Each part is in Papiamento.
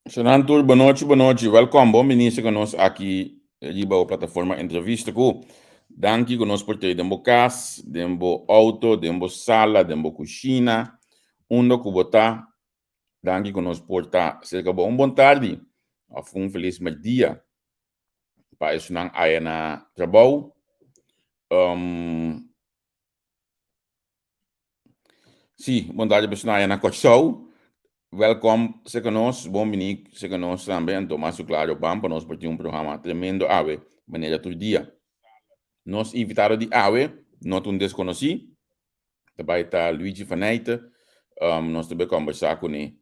Senan tur, bonochi, bonochi. Welkom, bon bini ku nos aki riba e plataforma Entrevista ku. Danki ku nos por tei den bo kas, den bo outo, den bo sala, den bo kushina, unda ku bo ta. Danki ku nos por ta serka bo. Un bon tardi òf un felis mèrdia pa esunnan aya na trabou. Sí, bon tardi personal aya na Kòrsou. Wèlkòm serka nos, bon bini serka nos tambe. Anto mas ku klaro ban pa nos por tin un programa tremendo awe manera tur dia. Nos invitado di awe no ta un deskonosí, ta bai ta Luigi Faneyte. Nos ta bai kòmbersá kuné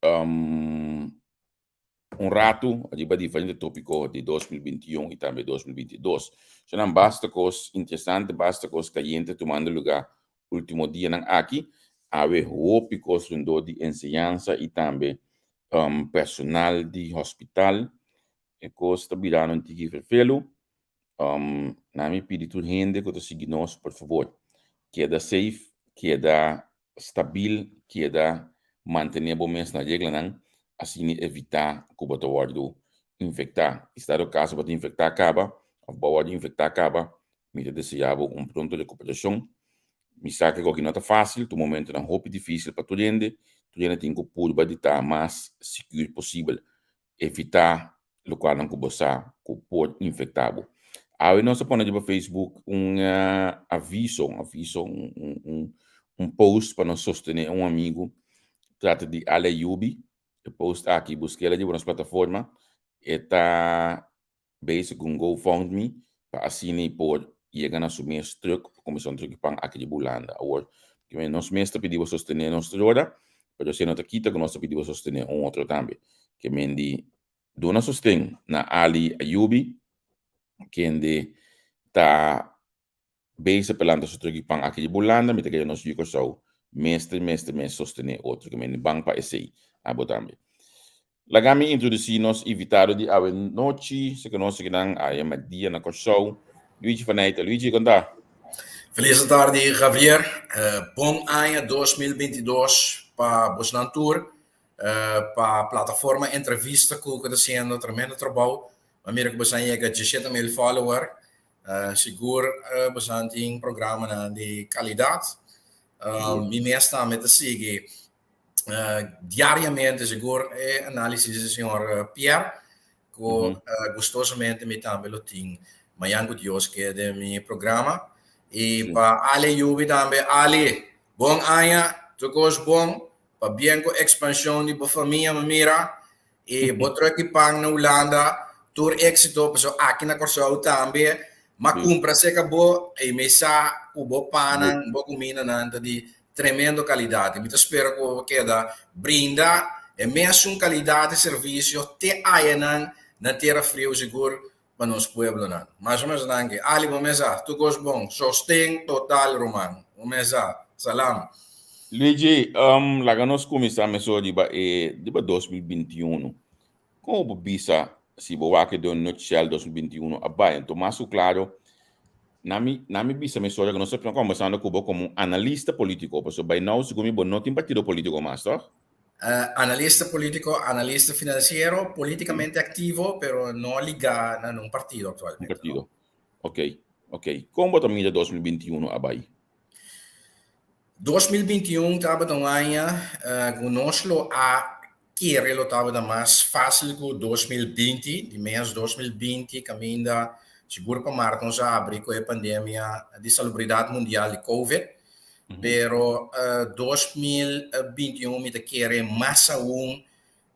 un ratu riba diferente tópiko di 2021 i tambe 2022. Esnan basta kos interesante, basta kos kayente tumando lugá último dianan aki. Awe hopi kos rondó di enseñansa i tambe personal di hospital. E kos ta birando un tiki ferfelu. Na mi pidi tur hende ku ta sigui nos, por fabor, keda safe, keda stabil, keda mantené bo mes na reglanan, asina evitá ku bo ta wòrdu infektá. I si dado kaso bo ta infektá kaba òf bo a wòrdu infektá kaba, mi ta deseá bo un pronto rekuperashon. Mi sa ku esaki no ta fásil, ta un momentunan hopi difísil pa tur hende, tur hende tin ku purba di ta mas sigur posibel. Evitá lokualnan ku bo sa ku por infektá bo. Awe nos a pone riba Facebook un aviso, un aviso, un un un un post pa nos sostené un amigu. Trata di Ale Ayubi. E post aki busk'el riba nos plataforma. E ta Bezig ku un GoFundMe pa asina e por yega na su mes truck pa kuminsá un truck di pan aki riba Hulanda. Awor, nos mes ta pidi bo sostené nos tur ora, pero esei no ta kita ku nos ta pidi bo sostené un otro tambe. Ke men di duna sosten na Ali Ayubi, kende ta Bezig pa lanta su truki pan aki riba Hulanda, mi ta kere nos yu Kòrsou mester mester mes sostené otro ke mende ban pa esei. Abo tambe. Laga mi introdusí nos invitado di awe nochi, si ku nos kinan aya mèrdia na Kòrsou, Luigi van Eyten. Luigi, kon ta? Felis tardi Javier, bon aña 2022 pa bosnan tur, pa plataforma Entrevista ku ta hasiendo tremendo trabou, mi a mira ku boso a yega 17,000 follower. Sigur boso tin programanan di kalidat. Mi mes tambe ta sigui diariamente sigur e análisis di señor Pierre ku gustosamente mi tambe lo tin mañan ku Dios ke den mi programa. I pa Ali Yubi tambe, Ali, bon aña, tur kos bon, pabien ku ekspanshon di bo famia mi mira. E bo truck di pan na Hulanda, tur éxito, paso aki na Kòrsou tambe, m'a kumpra serka bo i mi sa ku bo pannan, bo kumindanan ta di tremendo kalidat. I mi ta spera ku bo keda brinda e mesun kalidat di servisio te ayanan na tera friu sigur pa nos pueblonan. Mas o menos danki. Ali bo mesa, tur kos bon. Sosten total ruman. Bo mesa. Salam. Luigi, laga nos kuminsá mesora riba e riba 2021. Kon bo por bisa si bo wak den un nutshell 2021 a bai? Anto mas ku klaro, na mi na mi bisa mesora ku nos ta kombersando ku bo komo un analista polítiko, pasobra by now segun mi bo no tin partido polítiko mas, tòg? Analista polítiko, analista finansiero, polítikamente aktivo, pero no ligá na nun partido Un aktualmente, no. partido. Ok, ok. Kon bo ta mira 2021 a bai? 2021 tabata un aña ku nos lo a kere lo tabata mas fásil ku 2020, di mes 2020 kaminda sigur pa mart nos a abri ku e pandemia di salubridat mundial di covid, Pero 2021 mi ta kere mas aun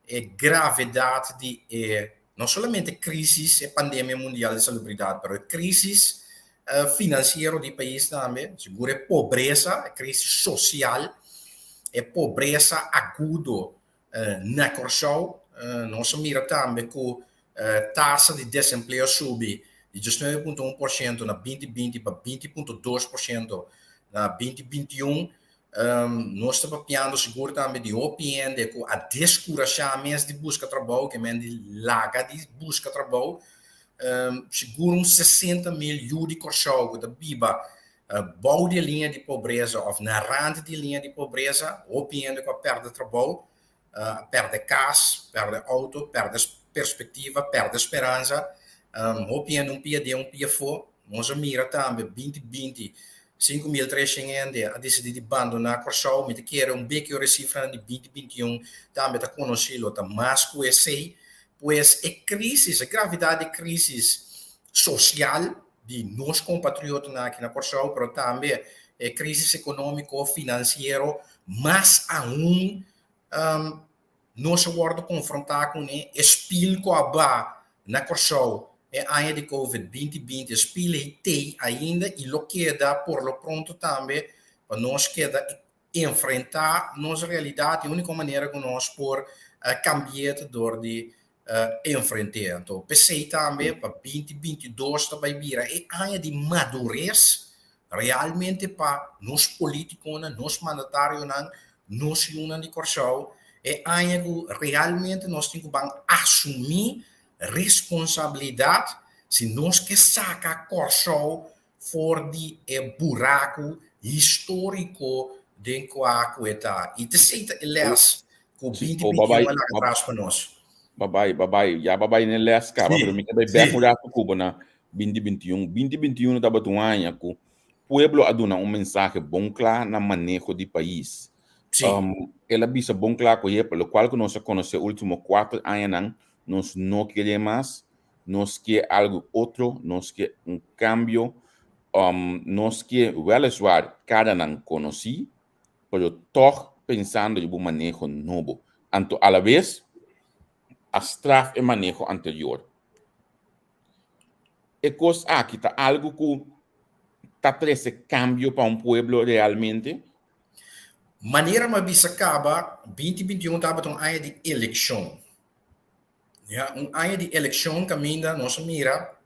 e gravedad di e no solamente crisis, e pandemia mundial di salubridad, pero e crisis financiero di pais tambe, sigur e pobresa, e crisis social, e pobresa agudo Na Kòrsou nos a mira tambe ku tasa di desempleo a subi di 19.1% na 2020 pa 20.2% na 2021. Nos ta papiando sigur tambe di hopi hende ku a deskurashá mes di buska trabou, ke men di laga di buska trabou. Sigur un 60 mil yu di Kòrsou ku ta biba Bou di e liña di pobresa òf na rand di e liña di pobresa, hopi hende ku a pèrdè trabou. a pèrdè kas, pèrdè outo, pèrdè perspektiva, pèrdè speransa. Hopi hende un pia den un pia afó. Nos a mira tambe binti binti, 5300 hende a disidí di bandoná Kòrsou. Mi ta kere un beki ora e sifranan di 2021 tambe ta konosí lo ta mas ku esei. Pues e krísis, e gravidat di e krísis sosial di nos kompatriotanan aki na Kòrsou, pero tambe e krísis ekonómiko, finansiero, mas aun nos a wòrdu konfrontá kuné. E spil ku a ba na Kòrsou e aña di Covid 2020, e spil ei tei ainda i lo keda por lo pronto tambe pa nos keda enfrentá nos realidat. E úniko manera ku nos por kambi'é ta dor di enfrent'é. Anto p'esei tambe pa 2022 ta bai bira e aña di madures realmente pa nos polítikonan, nos mandatarionan, nos yunan di Kòrsou. E aña ku realmente nos tin ku ban asumí responsabilidat si nos ke saka Kòrsou for di e buraku históriko den kua ku e ta. I t'esei ta e lès ku 2021 a laga tras pa nos. Babai, babai, ya babai n'e lès kaba, pero mi ta bai bèk un ratu ku bo na 2021. 2021 tabata un aña ku pueblo a duna un mensahe bon kla na maneho di pais. El a bisa bon kla ku, Yepa, lokual ku nos a konosé último kuater añanan, nos no kere mas. Nos ke algu otro, nos ke un kambio, nos ke weliswaar karanan konosí, pero tòg pensando riba un maneho nobo. Anto alabes a straf e maneho anterior. E kos aki ta algu ku ta trese kambio pa un pueblo realmente? Manera mi a bisa kaba, 2021 tabata un aña di elekshon. Ya, un aña di elekshon kaminda nos a mira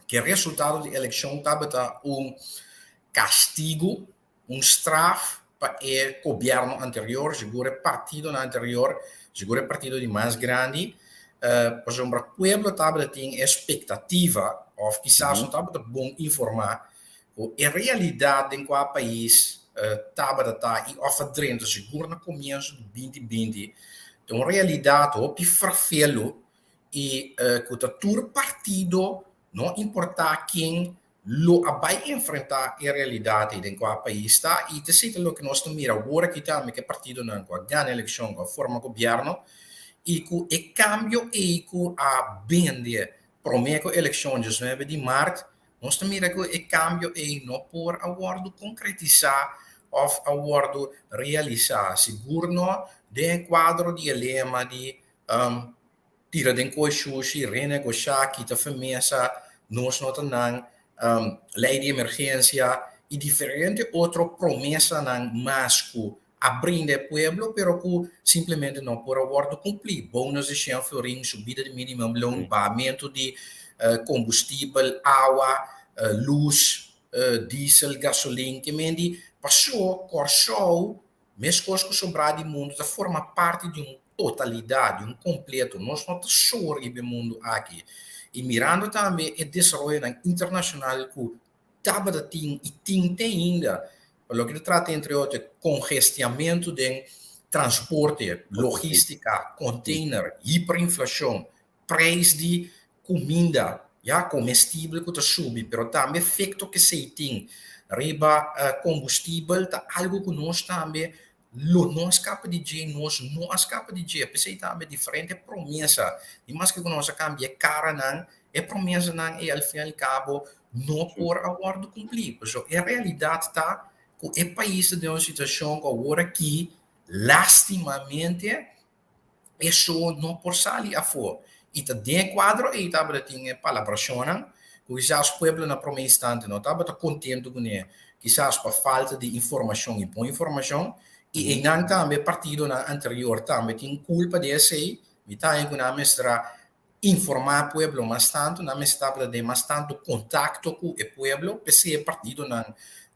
ku e resultado di elekshon tabata un kastigu, un straf pa e gobièrnu anterior, sigur e partidonan anterior, sigur e partido di mas grandi, pasobra pueblo tabata tin e spektativa òf kisas no tabata bon informá ku e realidat den kua pais tabata ta i òf a drenta sigur na komienso di 2020 ta un realidat hopi frafelu i ku ta tur partido no importá ken lo a bai enfrentá e realidat ei den kua pais ta. I ta esei ta loke nos ta mira awor aki tambe ku e partidonan ku a gana elekshon ku a forma gobièrnu i ku e kambio ei ku a bende promé ku elekshon 19 di mart. Nos ta mira ku e kambio ei no por a wòrdu konkretisá òf a wòrdu realisá, sigur no den e kuadro di e lema di tira den koe shushi, renegoshá, kita fe mesa, nos no ta nan, lei di emergensia i diferente otro promesanan mas ku a brinda e pueblo pero cu simplemente no por a wordo cumpli. Bonus di shen florin, subida di minimum loon, bahamento di combustibel, awa, luz, diesel, gasolin, ke men di paso Corsou mescos cu sobra di mundo ta forma parti di un totalidad, di un completo. Nos no ta so riba e mundo aki. Y mirando tambe e desaroyonan internacional cu tabata tin i tin te ainda pa loke ta trata entre otro e kongestiamentu den transporte, logístika, container, hiperinflashon, preis di kuminda, ya, komestibel ku ta subi, pero tambe efekto ku esei tin riba kombustibel ta algu ku nos tambe lo no a skapa di dje, nos no a skapa di dje. P'esei tambe diferente promesa, di maske ku nos a kambia e karanan, e promesanan ei al fin al kabo no por a wòrdu kumplí. Pasobra e realidat ta ku e pais ta den un situashon ku awor aki lastimamente Eso no por sali afó. I ta den e kuadro ei tabata tin e palabrashonnan ku kisas pueblo na promé instante no tabata kontentu kuné, kisas pa falta di informashon i bon informashon. I einan tambe partidonan anterior tambe tin kulpa di esei. Mi ta haña ku nan mester a informá pueblo mas tantu, nan mester tabata den mas tantu kontakto ku e pueblo. P'esei e partidonan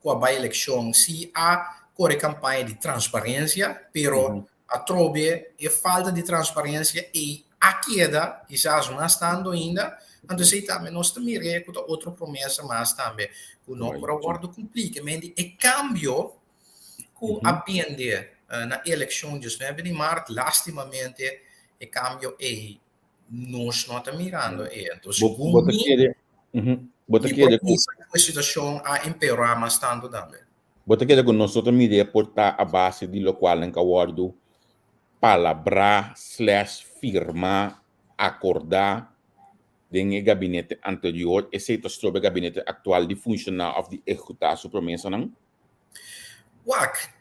ku a bai elekshon si a kore kampaña di transparensia, pero Atrobe e falta di transparencia ei a keda, kisas mas tanto ainda, anto esei tambe nos ta mir'é ku ta otro promesa mas tambe ku no por a wòrdu kumplí. Ke men di e kambio ku a bende. na elekshon 19 di mart, lastimamente e kambio ei nos no ta mirando ei. Anto Bo, bo segun ta mi, kere, bo ta mi por kere ku, bisa ku e situashon a empeorá mas tantu tambe. Bo ta kere ku nos no ta mir'é por ta a base di lokual nan ka wòrdu palabrá slash firmá, akordá den e gabinete anterior, esei ta stroba e gabinete aktual di funshoná òf di ehekutá su promesanan? Wak,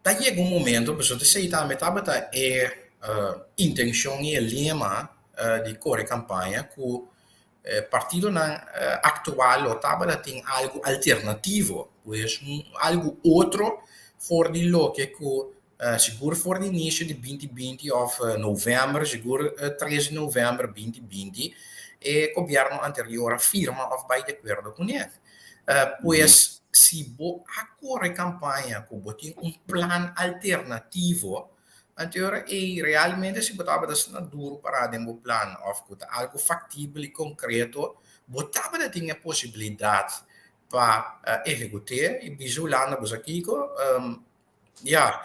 ta yega un momento, pasobra esei tambe tabata e intenshon i e lema di kore kampaña ku e partidonan aktual lo tabata tin algu alternativo, pues un algu otro for di loke ku sigur for di inisio di 2020 òf novèmber, sigur 3 di novèmber 2020 e gobièrnu anterior a firma òf bai di akuerdo kuné. Pues si bo a kore kampaña ku bo tin un plan alternativo, anto e ora ei realmente si bo tabata asina duru pará den bo plan òf ku ta algu faktibel i konkreto, bo tabata tin e posibilidat pa ehekut'é i bisa Hulanda bo sa kiko, Ya,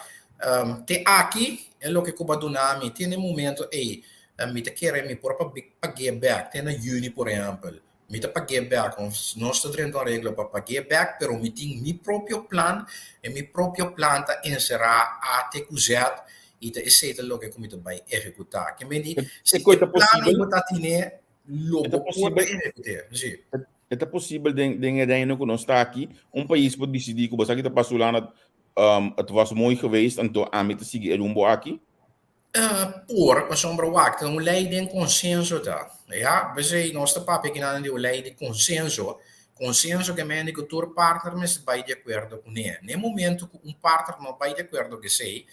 te aki e loke ku bo a duna mi te na e momento ei mi ta kere mi por pag'é bèk te na yüni por ehèmpel mi ta pag'é bèk nos ta drenta un areglo pa pag'é bèk pero mi tin mi propio plan e mi propio plan ta enserá A te ku Z i ta esei ta loke ku mi ta bai ehekutá ke men di E si koe e ta plan ei posibel? bo ta tine lo E ta bo por posibel? ehekut'é si. E ta posibel den e reino ku nos ta aki, un pais por disidí ku bo sa ki ta pasa Hulanda, het was mooi geweest, anto ami ta sigui e rumbo aki? Por, pasobra wak, ta un lei den konsenso ta. Ya, p'esei nos ta papia kinan di un lei di konsenso. Konsenso ke mende ku tur partner mester bai di akuerdo kuné. Na e momento ku un partner no bai di akuerdo ku esei,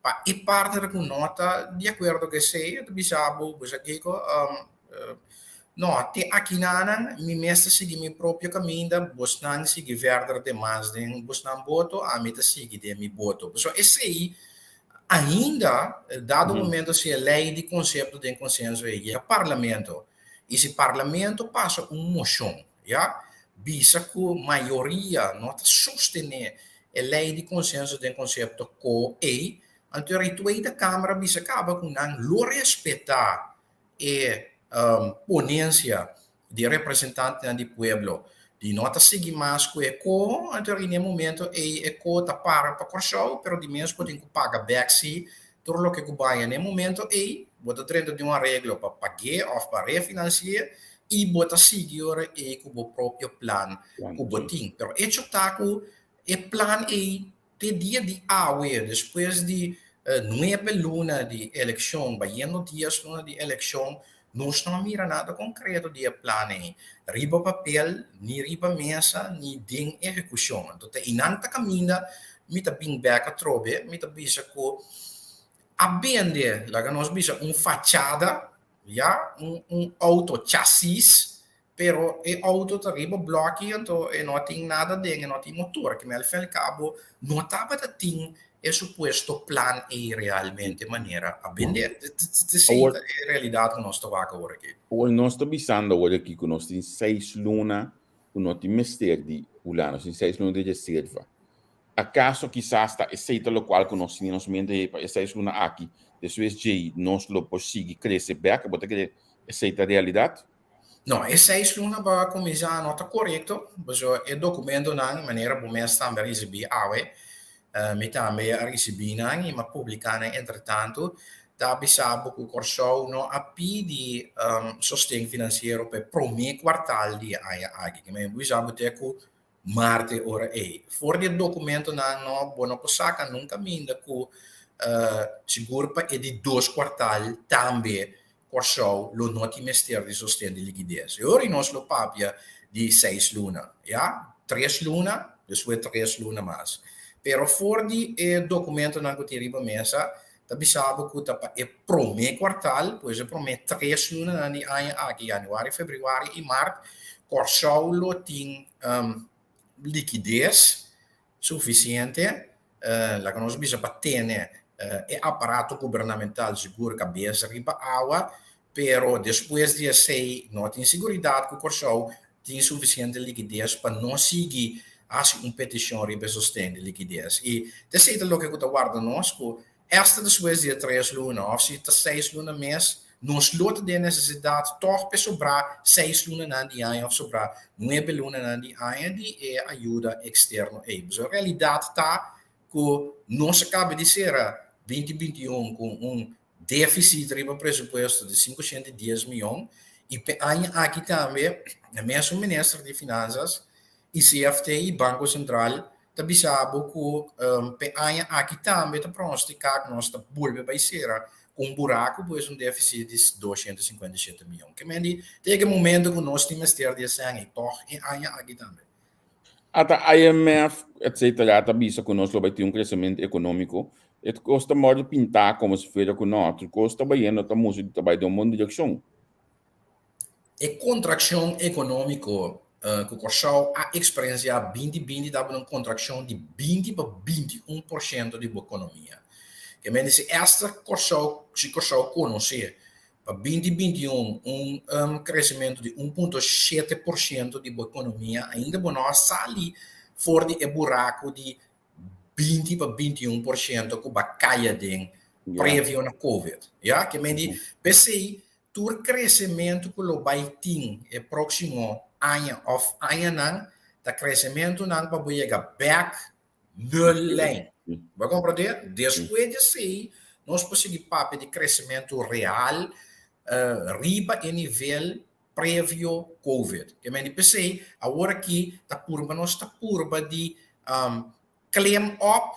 pa e partner ku no ta di akuerdo ku esei, e ta bisa bo, bo sa kiko, No, te akinanan mi mes ta sigui mi propio kaminda, bosnan sigui verder den mas den bosnan boto, ami ta sigui den mi boto. Pasobra esei ainda, dado momento si e lei di konsepto den konsenso ei yega parlamento, i si parlamento pasa un moshon, ya, bisa ku mayoria no ta sostené e lei di konsenso den konsepto ko ei, anto e Tweede Kamer a bisa kaba ku nan lo respetá e ponensia di e representantenan di pueblo di no ta sigui mas ku e ko, anto riba e momento ei e ko ta para pa Kòrsou, pero di mes bo tin ku paga bèk si tur loke ku baña. Na e momento ei bo ta drenta den un areglo pa pag'é òf pa refinansi'é i bo ta sigui ora ei ku bo propio plan ku bo tin. Pero echo ta ku e plan ei Te dia di awe, despues di nuebe luna di elekshon, bayendo dies luna di elekshon, nos no a mira nada konkreto di e plan ei, riba papel, ni riba mesa, ni den ehekushon. Anto ta einan ta kaminda mi ta bin bek atrobe, mi ta bisa ku a bende, laga nos bisa, un fachada, ya, un outo chasis Pero e auto ta riba blòki anto e no tin nada den, e no tin motor. Keme al fin al kabo no tabata tin e supuesto plan ei realmente manera a bende. Esei Awor ta e realidat ku nos ta wak awor aki. Awor nos ta bisando awor aki ku nos tin seis luna ku no tin mester di Hulanda, nos tin seis luna di reserva. Akaso kisas ta esei ta lokual ku nos tin den nos mente hey pa e seis luna aki, despues djei nos lo por sigui krese bèk? Bo ta kere esei ta realidat? No, e seis luna pa kuminsá no ta korekto, pasobra e dokumentonan, manera bo mes tambe a risibí awe, mi tambe a risibí nan i mi a publiká nan entretantu, ta bisa bo ku Kòrsou no a pidi sosten finansiero pa e promé kuartal di e aña aki. Ke men bisa bo te ku Marte ora ei. For di e dokumentonan no bo no por saka nunka minda ku sigur pa e di dos kuartal tambe Kòrsou lo no tin mester di sosten di likides. E ora ei nos lo papia di seis luna, ya, tres luna, despues tres luna mas. Pero for di e dokumentonan ku tin riba mesa ta bisa bo ku ta pa e promé kuartal, pues e promé tres lunanan di aña aki, yanüari, febrüari i mart, Kòrsou lo tin likides sufisiente, laga nos bisa pa tene e aparato gubernamental sigur kabes riba awa, pero despues di esei no tin siguridat ku Kòrsou tin sufisiente likides pa no sigui. hasi un petishon riba e sosten di likides. I ta esei ta loke ku ta warda nos ku esta despues di e tres luna òf si ta seis luna mes nos lo ta den nesesidat tòg pa e sobrá seis lunanan di aña òf sobrá nuebe lunanan di aña di e ayuda eksterno ei. Pasobra realidat ta ku nos a kaba di sera binti 21 ku un défisit riba presupuesto di 510 mion i p'e aña aki tambe e mesun minister di Finansas i CFT i Banko Sentral ta bisa bo ku p'e aña aki tambe ta pronostiká ku nos ta bolbe bai sera ku un buraku, pues un défisit di 257 mion. Ke men di ta yega e momento ku nos tin mester di e sèn ei tòg e aña aki tambe. Ata IMF etcetera ta bisa ku nos lo bai tin un kresementu ekonómiko. E kos ta mòrdu pintá komo si fuera ku nò, tur kos ta bayendo ta mustra di ta bai den un bon direkshon. E kontrakshon ekonómiko ku Kòrsou a eksperensiá 2020 tabata un kontrakshon di 20 pa 21% di bo ekonomia. Ke men di si esta Kòrsou, si Kòrsou konosé pa 2021 un kresementu di 1.7% di bo ekonomia, ainda bo no a sali for di e buraku di 20 pa 21% ku bo a kai aden previo na covid. Ya, ke men di p'esei tur kresementu ku lo bai tin e próksimo aña òf añanan ta kresementunan pa bo yega bèk nul lijn. Bo a komprondé? Despues di esei nos por sigui papia di kresementu real riba e nivel previo covid. Ke men di p'esei awor aki ta purba nos ta purba di klim op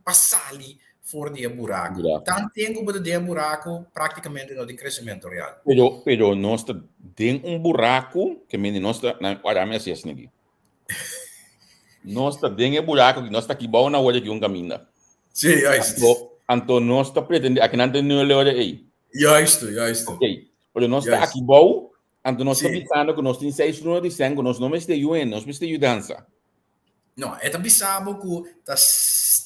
pa sali for di e buraku. Tanten ku bo ta den e buraku praktikamente no tin kresementu real. Pero nos ta den un buraku ke men di nos ta, wara mi hasi esaki. Nos ta den e buraku ki nos ta aki bou na worde ki un kaminda. Sí, juist. Anto nos ta pretende aki nan ta nul ora ei. Juist, juist. Ok, pero nos ta aki bou, anto nos ta bisando ku nos tin seis luna di sèn ku nos no mester yu hende, nos mester yudansa. No, e ta bisa bo ku ta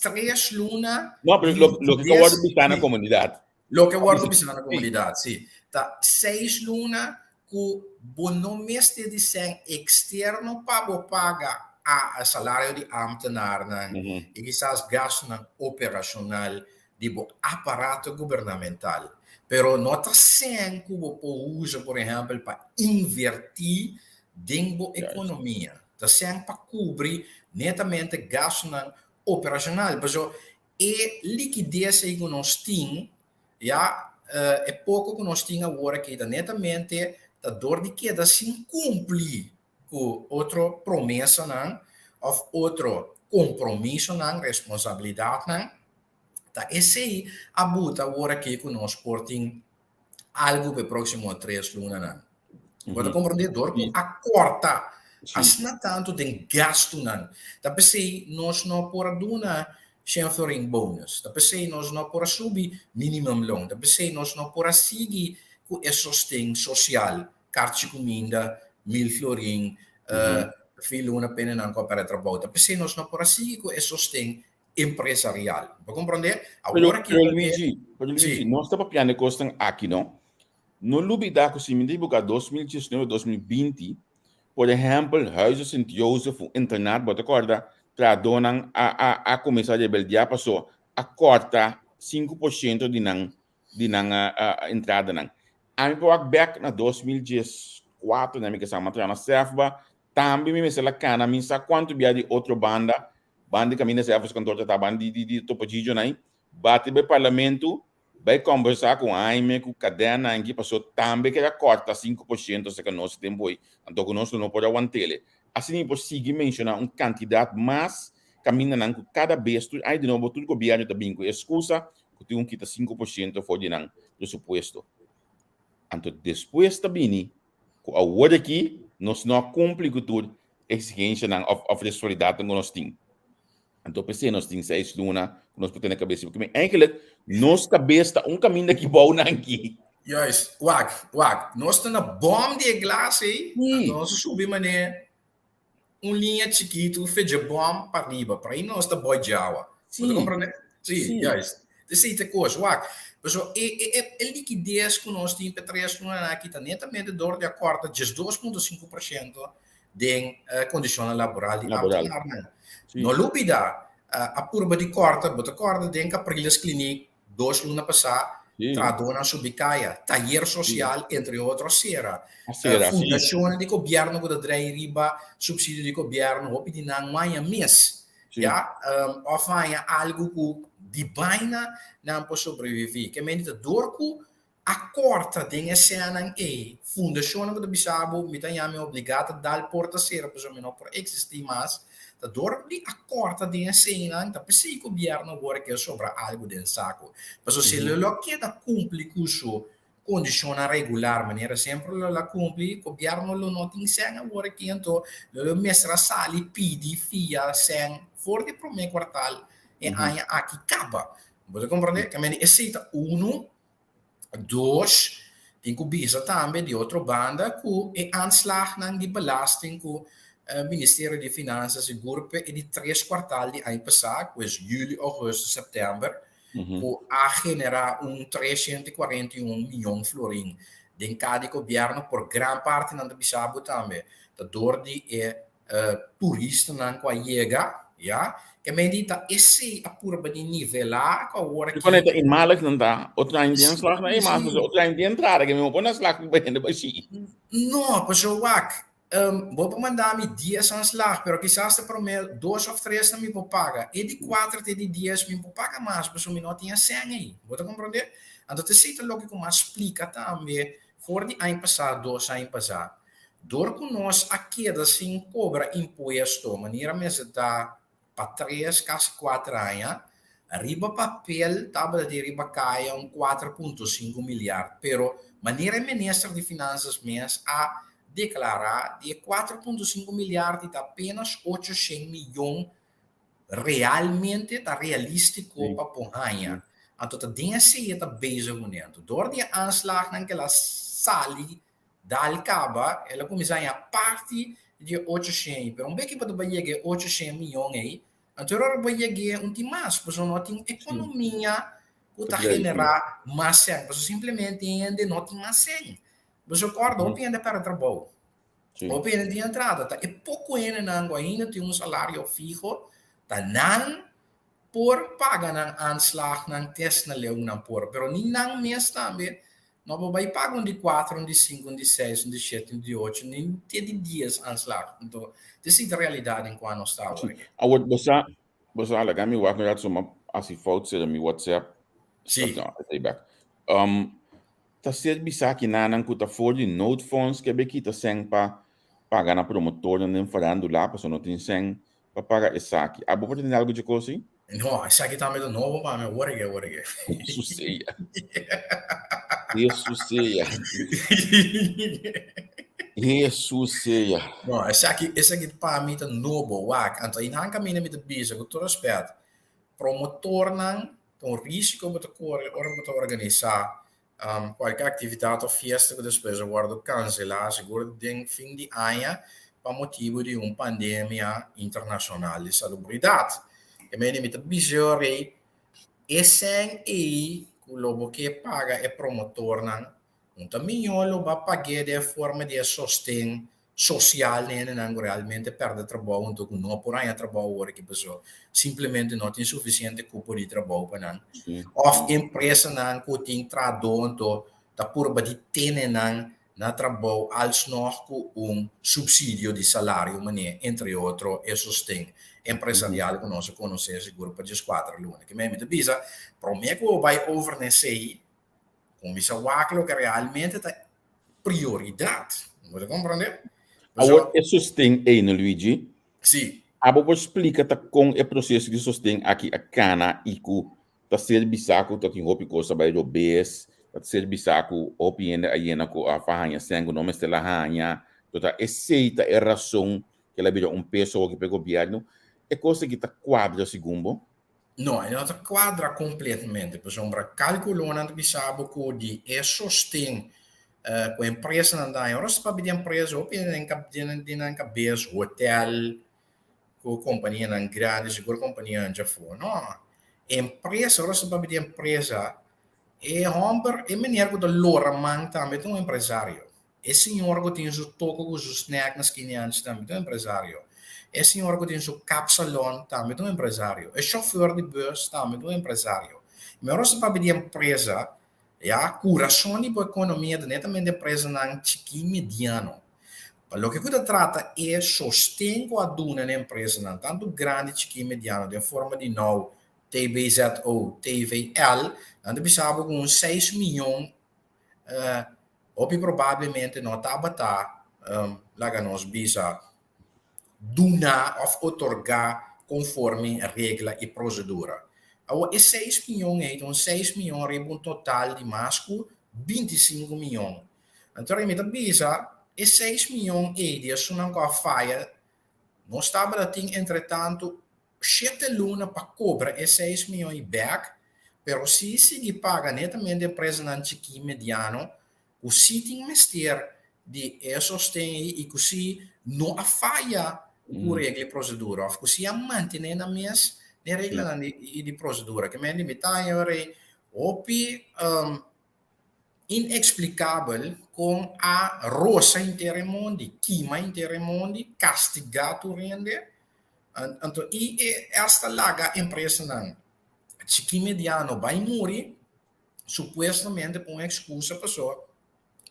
tres luna. No, pero loke ta wòrdu bisá na komunidat. Loke wòrdu bisá na komunidat, sí. Ta seis luna ku bo no mester di sèn eksterno pa bo paga a salario di ámtenarnan i kisas gastunan operashonal di bo aparato gubernamental. Pero no ta sèn ku bo por usa, por ehèmpel, pa invertí den bo ekonomia. Ta sèn pa kubri netamente gastunan operashonal. Pasobra e likides ei ku nos tin, ya, e poko ku nos tin awor aki ta netamente ta dor di keda sin kumpli ku otro promesanan òf otro kompromisonan, responsabilidatnan. Ta esei a buta awor aki ku nos por tin algu pa e próksimo tres lunanan. Bo ta komprendé? Dor ku a kòrta asina tantu den gastunan. Ta p'esei nos no por a duna shen florin bonus. Ta p'esei nos no por a subi minimumloon. Ta p'esei nos no por a sigui ku e sosten sosial, karchi kuminda, 1000 florin, fin luna penenan ku a pèrdè trabou. Ta p'esei nos no por a sigui ku e sosten empresarial. Bo komprendé? Awor aki. Pero Luigi, pero Luigi, nos ta papiando e kosnan aki, no? No lubida ku si mi ta ekiboká 2019, 2020, por ehèmpel, Huize Sint Jozef, un internat, bo ta kòrda, trahadónan a a a kuminsá rebeldiá paso a kòrta 5% di nan di nan entradanan. Ami por wak bèk na 2014, na mi ke sa, mi a traha na SEFBA, tambe mi mester la kana mi sa kuantu bia di otro banda, banda di kaminda SEFBA su kantor ta ta banda di di di Topo Gigio nan, bati bai parlamento, bai kombersá ku Haime, ku Kadena anki, paso tambe keda kòrta 5% serka nos e tempu ei, anto ku nos lo no por a want'el. Asina mi por sigui menshoná un kantidat mas kamindanan ku kada bes tur aña di nobo tur gobièrnu ta bin ku e eskusa ku tin un kita 5% for di nan presupuesto. Anto despues ta bini ku awor aki nos no a kumpli ku tur eksigensianan òf òf responsabilidatnan ku nos tin. Anto p'esei nos tin seis luna ku nos por tene kabes. Porque eigenlijk nos kabes ta un kaminda ki bou nan aki. Juist, wak, wak. Nos ta na bom di e glas ei, anto nos a subi manera un liña chikitu fe dje bom pa riba, por ahí nos ta boi djawa. Bo ta komprende? Sí, juist. Esei ta e kos, wak. Pasobra e, e, e, e likides ku nos tin pa e tres lunanan aki ta netamente dor di a kòrta 12.5% Den kondishonnan laboral di Laboral. ámtenarnan. Sí. No lubida, a purba di kòrta, bo ta kòrda den Capriles Kliniek dos luna pasá, Sí. trahadónan subi kaya, tayer sosial, entre otro, a sera. A sera, sí. Fundashonnan di gobièrnu ku ta drei riba supsidio di gobièrnu, hopi di nan no haña mes, Sí. ya, òf haña algu ku di baina nan por sobreviví. Ke menti ta dor ku A kòrta den e sènan ei, fundashonnan ku ta bisa bo, mi ta yami obligá ta dal porta sera pasobra mi no por eksistí mas, ta dor di a kòrta den e sènan, ta p'esei gobièrnu awor ke sobra algu den saku. Pasobra si lo lo keda kumpli ku su kondishonnan regular manera semper lo lo a kumpli, gobièrnu lo no tin sèn awor aki, anto lo lo mester a sali pidi fia sèn for di promé kuartal e aña aki kaba. Bo ta komprondé? Kemende esei ta unu. Dos, tin ku bisa tambe di otro banda ku e aanslagnan di belasting ku Ministerio di Finansa sigur p'e e di tres kuartal di aña pasá, ku es yüli, ougùstùs, sèptèmber, ku a generá un 341 mion florin den ka di gobièrnu, por gran parti nan ta bisa bo tambe ta dor di e turistanan ku a yega, ya. Ke men di ta esei a purba di nivelá ku awor aki. Kone ta eenmalig nan ta, otro aña den slag na eenmalig, pasobra otro aña den entrada ke mi por pone slag ku hende bashí. No, pasobra wak, bo por manda mi dies aanslag, pero kisas ta promé dos òf tres nan mi por paga. E di kuater te di dies mi por paga mas, pasobra mi no tin e sèn ei. Bo ta komprondé? Anto ta esei ta loke ku mi a splika tambe for di aña pasá, dos aña pasá. Dor ku nos a keda sin kobra impuesto manera mester ta pa tres, kasi kuater aña, riba papel tabata di riba kaya un 4.5 milyard, pero manera e minister di Finansas mes a deklará, di e 4.5 milyard ta apenas 800 miyon realmente ta realístiko pa por haña. Anto ta den esei e ta bezig kuné. Anto dor di e aanslagnan ku el a sali Dal kaba, el a kuminsá haña parti di e 800, pero un beki bo ta bai yega e 800 mion ei, anto e ora bo yeg'é un tin mas, pasobra no tin ekonomia ku ta generá mas sèn, pasobra simplemente hende no tin mas sèn. Boso kòrda, hopi hende a pèrdè trabou, hopi hende tin entrada, ta e poko hendenan ku ainda tin un salario fiho, ta nan por paga nan aanslagnan tes na leu nan por, pero ni nan mes tambe no por bai paga un di kuater, un di sinku, un di seis, un di shete, un di ocho, ni te di dies aanslag. Anto, esei ta realidat den kua nos ta awor aki. Awor, bo sa, bo sa, laga mi wak un rato so mi a hasi fout sera mi WhatsApp. Sí. No, esei bek. Ta ser bisa kinanan ku ta for di noodfonds ke be kita sèn pa paga na promotornan den farandula pasobra no tin sèn pa paga esaki. Abo por tende algo dje kos ei? No, esaki tambe ta nobo pa mi, awor eke, awor eke. Jesus sea. Jesus sea. Jesus sea. No, esaki, esaki pa mi ta nobo, wak. Anto einan kaminda mi ta bisa, ku tur respet, promotornan ta un risiko bo ta kore ora bo ta organisá Kualke aktividat òf fiesta ku despues a wòrdu kanselá, sigur den fin di aña pa motibu di un pandemia internashonal di salubridat. E mende mi ta bisa yo rei, e sèn ei ku lo bo ke paga e promotornan, un ta mihó lo bo a pag'é den e forma di e sosten sosial den hendenan ku realmente pèrdè trabou huntu ku no por haña trabou awor aki pasobra simplemente no tin sufisiente kupo di trabou pa nan. Òf empresanan ku tin trahadó anto ta purba di tene nan na trabou alsnog ku un supsidio di salario manera entre otro e sosten empresarial ku nos a konosé sigur pa 14 luna. Ke mi ta bisa promé ku bo bai over na esei Kuminsá wak loke realmente ta prioridat. Bo ta komprondé? Awor e sosten ei no Luigi? Si. Abo por splika ta kon e proseso di sosten aki a kana i ku ta ser bisá ku ta tin hopi kos a bai robes, ta ser bisá ku hopi hende a yena ku a haña sèn ku no mester la haña. Total esei ta e rason ku el a bira un peso hopi pa e gobièrnu. E kos aki ta kuadra segun bo? No, e no ta kuadra kompletamente, pasobra kalkulonan ta bisa bo ku di e sosten ku empresanan ta haña. Ora sa papia di empresa, hopi hende den nan kabes hotel ku kompanianan grandi, sigur kompanianan djafó. No, empresa, ora sa papia di empresa, e hòmber, e meneer ku ta lora man tambe ta un empresario. E señor ku tin su toko ku su snack na skina anchi tambe ta un empresario. E señor ku tin su kapsalon tambe ta un empresario. E shofùr di bus tambe ta un empresario. Mehor nos ta papia di empresa, ya, kurason di bo ekonomia ta netamente empresanan chikí i mediano. Pa loke ku ta trata e sosten ku a duna na empresanan, tantu grandi, chikí i mediano, den forma di now TBZO, TVL, nan ta bisa bo ku un seis miyon Hopi probablemente no tabata laga nos bisa duna of otorga conforme regla y procedura. Awor e seis miyon ei ta un seis miyon riba un total di mas cu 25 miyon. Anto mi ta bisa e seis miyon ei di esunnan cu a faya nos tabata tin entretanto Shete luna pa kobra e seis mion i bèk, pero si sigui paga netamente empresanan chikí i mediano ku sí tin mester di e sosten ei i ku sí no a faya ku regla i prosedura òf ku sí a mantené nan mes den reglanan i di prosedura. Ke men di mi ta haña ora ei hopi ineksplikabel kon a rosa henter e mondi, kima henter e mondi, kastigá tur hende. Anto i e hasta laga empresanan chikí mediano bai muri supuestamente pa un excusa paso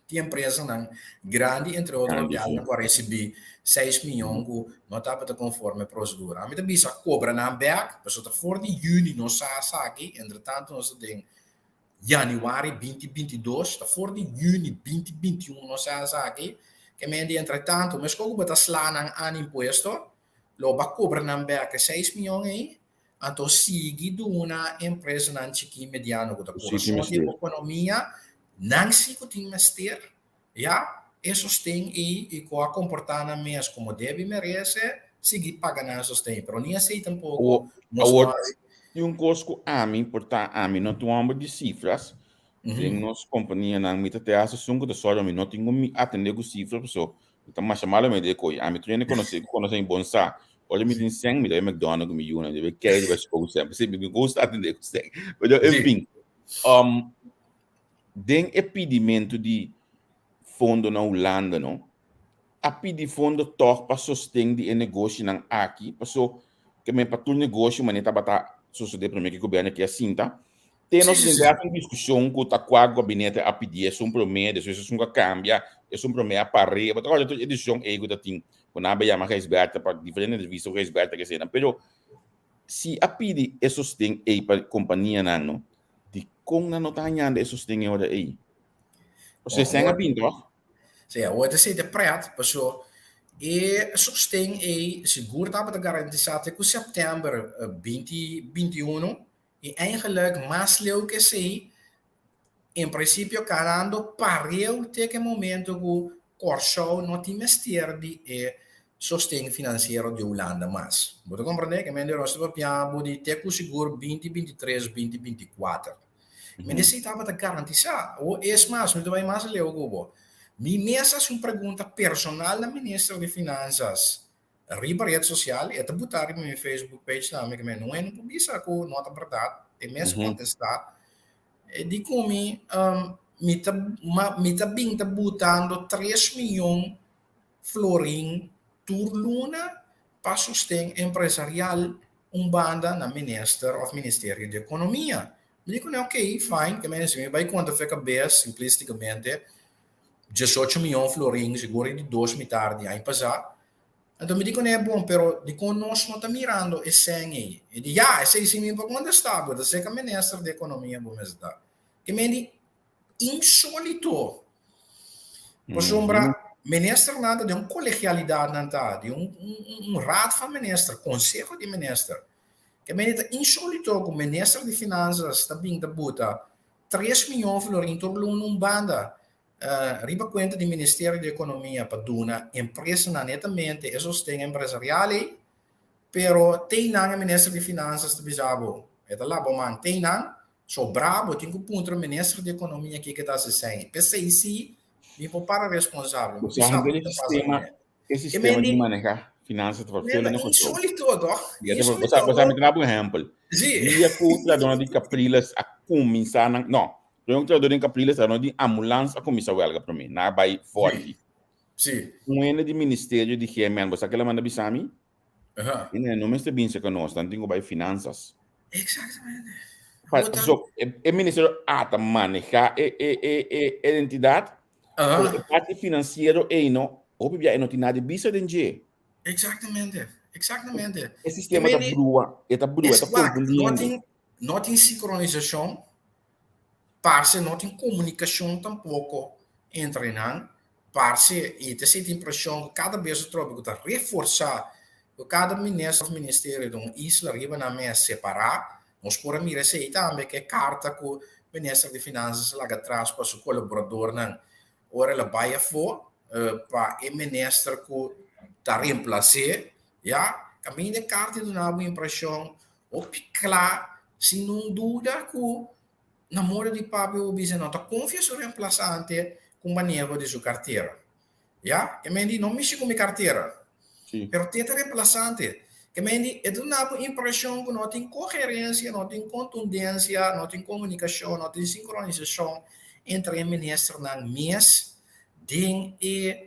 tin empresanan grandi entre otro Grandi, sí. ku a risibí seis miyon ku no tabata konforme prosedura. Ami ta bisa kobra nan bèk paso ta for di yüni nos sa esaki, entretanto nos ta den Januari 2022, ta for di yüni 2021 nos sa esaki, ke men di entretanto meskos ku bo ta sla nan an impuesto Lo bo a kobra nan bek e seis mion ei, anto sigui duna empresanan chikí i mediano ku ta kurason di ekonomia, nan si ku tin mester, ya, e sosten ei i ku a komportá nan mes komo debe i merese, sigui paga nan e sosten. Pero ni asei tampoko nos Awor, no hasi. tin un kos ku ami, por ta ami no tin un hòmber di sifras, den nos kompanianan mi ta te hasi esun ku ta sòru mi no tin ku mi atendé ku sifras pasobra Mi ta masha malo mei de koy. Ami tur hende konosé, ku konosé mi bon sa. Ora mi tin sèn, mi ta bai McDonald's ku mi yunan. Mi ta bai kei riba spo ku sèn. P'esei mi gusta atendé ku sèn. Pero en fin, den e pidimentu di fondo na Hulanda no, a pidi fondo tòg pa sosten di e negoshinan aki, paso ke men pa tur negoshi manera tabata sosodé promé ku e gobièrnu aki a sinta. Te nos tin haci un discusion cu ta cua gabinete a pidi esun prome, despues esun cu a cambia, esun prome a pare, bo ta corda tur e discusion ey cu ta tin, cu nan a bay yama Gijsbertha pa diferente entrevista cu Gijsbertha ke eseynan, pero si a pidi e sosten ey pa companianan no, dicon nan no ta hañando e sosten e ora ey? Pasobra esey a bin toch? Sí, awor ta esey ta pret, paso e sosten ey sigur tabata garantisa te cu september 2021, I eigenlijk mas leu ku esei, en prinsipio karando pareu te ku e momento ku Kòrsou no tin mester di e sosten finansiero di Hulanda mas. Bo ta komprendé? Ke men di nos ta papia bo di te ku sigur binti binti tres, binti binti kuater. Men esei tabata garantisá. Awor es mas, mi ta bai mas leu ku bo. Mi mes a hasi un pregunta personal na minister di Finansas Riba red sosial e ta buta riba mi Facebook page tambe ke mi no hende por bisa ku no ta bèrdat e mes kontestá e di ku mi mi ta mi ta bin ta butando tres miyon florin tur luna pa sosten empresarial un banda na minister òf ministerio di ekonomia mi di kuné ok fine ke mi si mi bai konta fe kabes simplistikamente 18 miyon florin sigur di dos mitar di aña pasá. Anto mi di kuné, Bon, pero dikon nos no ta mirando e sèn ei? E di, Ya, esei si mi por kontestá bo, ta serka minister di ekonomia bo mester ta. Ke men di, Insólito! Pasobra ministernan ta den un kolegialidat nan ta, di un un raad van minister, konseho di minister. Ke men di ta insólito ku minister di finansas ta bin ta buta Tres miyon florin tur luna un banda riba kuenta di Ministerio di Ekonomia pa duna empresanan netamente e sosten empresarial ei, pero teinan e Minister di Finansas ta bisa bo, e ta laba man, teinan sobrá bo tin ku puntra Minister di Ekonomia kiko ta hasi esei. P'esei si mi por para responsabel, mi por bisa bo kiko ta pasa kuné. E sistema di maneha finansa ta vervelend na Kòrsou. Insólito, toch? Insólito. Bo sa, mi ta duna bo un ehèmpel. Sí. Dia ku Tradona di Capriles a kuminsá nan, no, Promé ku trahadó den Capriles, trahadó di ambulans a kuminsá wèlga promé. Nan a bai fòrti. Un hende di ministerio di GMN, bo sa ke el a manda bisa mi? Hende no mester bin serka nos, nan tin ku bai finansas. Exactamente. So, e ministerio a ta manehá e e e e identidat, pero e parti finansiero ei no, hopi bia e no tin nada di bisa den dje. Exactamente, exactamente. E sistema ta brua, e ta brua, e ta konfundi hende. No tin sinkronisashon, parse no tin komunikashon tampoko entre nan, parse i ta sinti impreshon ku kada bes atrobe ku ta reforsá ku kada minister òf ministerio di un isla riba nan mes separá. Nos por a mira esei tambe ku e karta ku minister di Finansas a laga atras pa su kolaboradornan ora el a bai afó pa e minister ku ta remplas'é, ya, kaminda e karta duna bo impreshon hopi kla sin nun duda ku na moda di papia bo bisa no ta konfia su remplasante ku maneho di su kartera. Ya, ke men di no mishi ku mi kartera. Pero te ta remplasante. Ke men di e duna bo impreshon ku no tin koherensia, no tin kontundensia, no tin komunikashon, no tin sinkronisashon entre e ministernan mes den e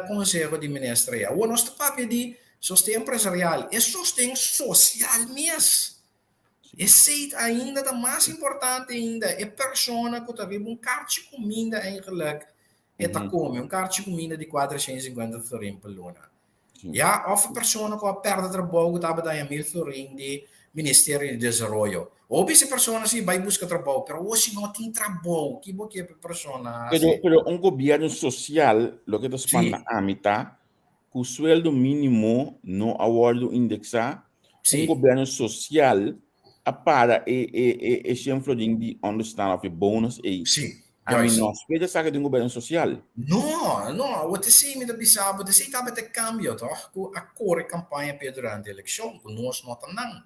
Konseho di Minister ei. Awor nos ta papia di sosten empresarial, e sosten sosial mes. Esei ainda ta mas importante ainda. E persona ku ta riba un karchi kuminda eigenlijk e ta kome, un karchi kuminda di 450 florin pa luna. Ya, òf e persona ku a pèrdè trabou ku tabata haña 1000 florin di Ministerio di Desaroyo. Hopi esei persona si bai buska trabou, pero awor si no tin trabou, ki bo ke pa e persona hasi? Pero un gobièrnu sosial loke ta spanta ami ta ku sueldo mínimo no a wòrdu indeksá, un gobièrnu sosial a para e e e e shen florin di onderstand òf e bonus ei. Ami no spera esaki di un gobièrnu sosial. No, no, awor te esei mi ta bisa bo, te esei tabata e kambio tòg ku a kore kampaña p'e durante elekshon, ku nos no ta nan.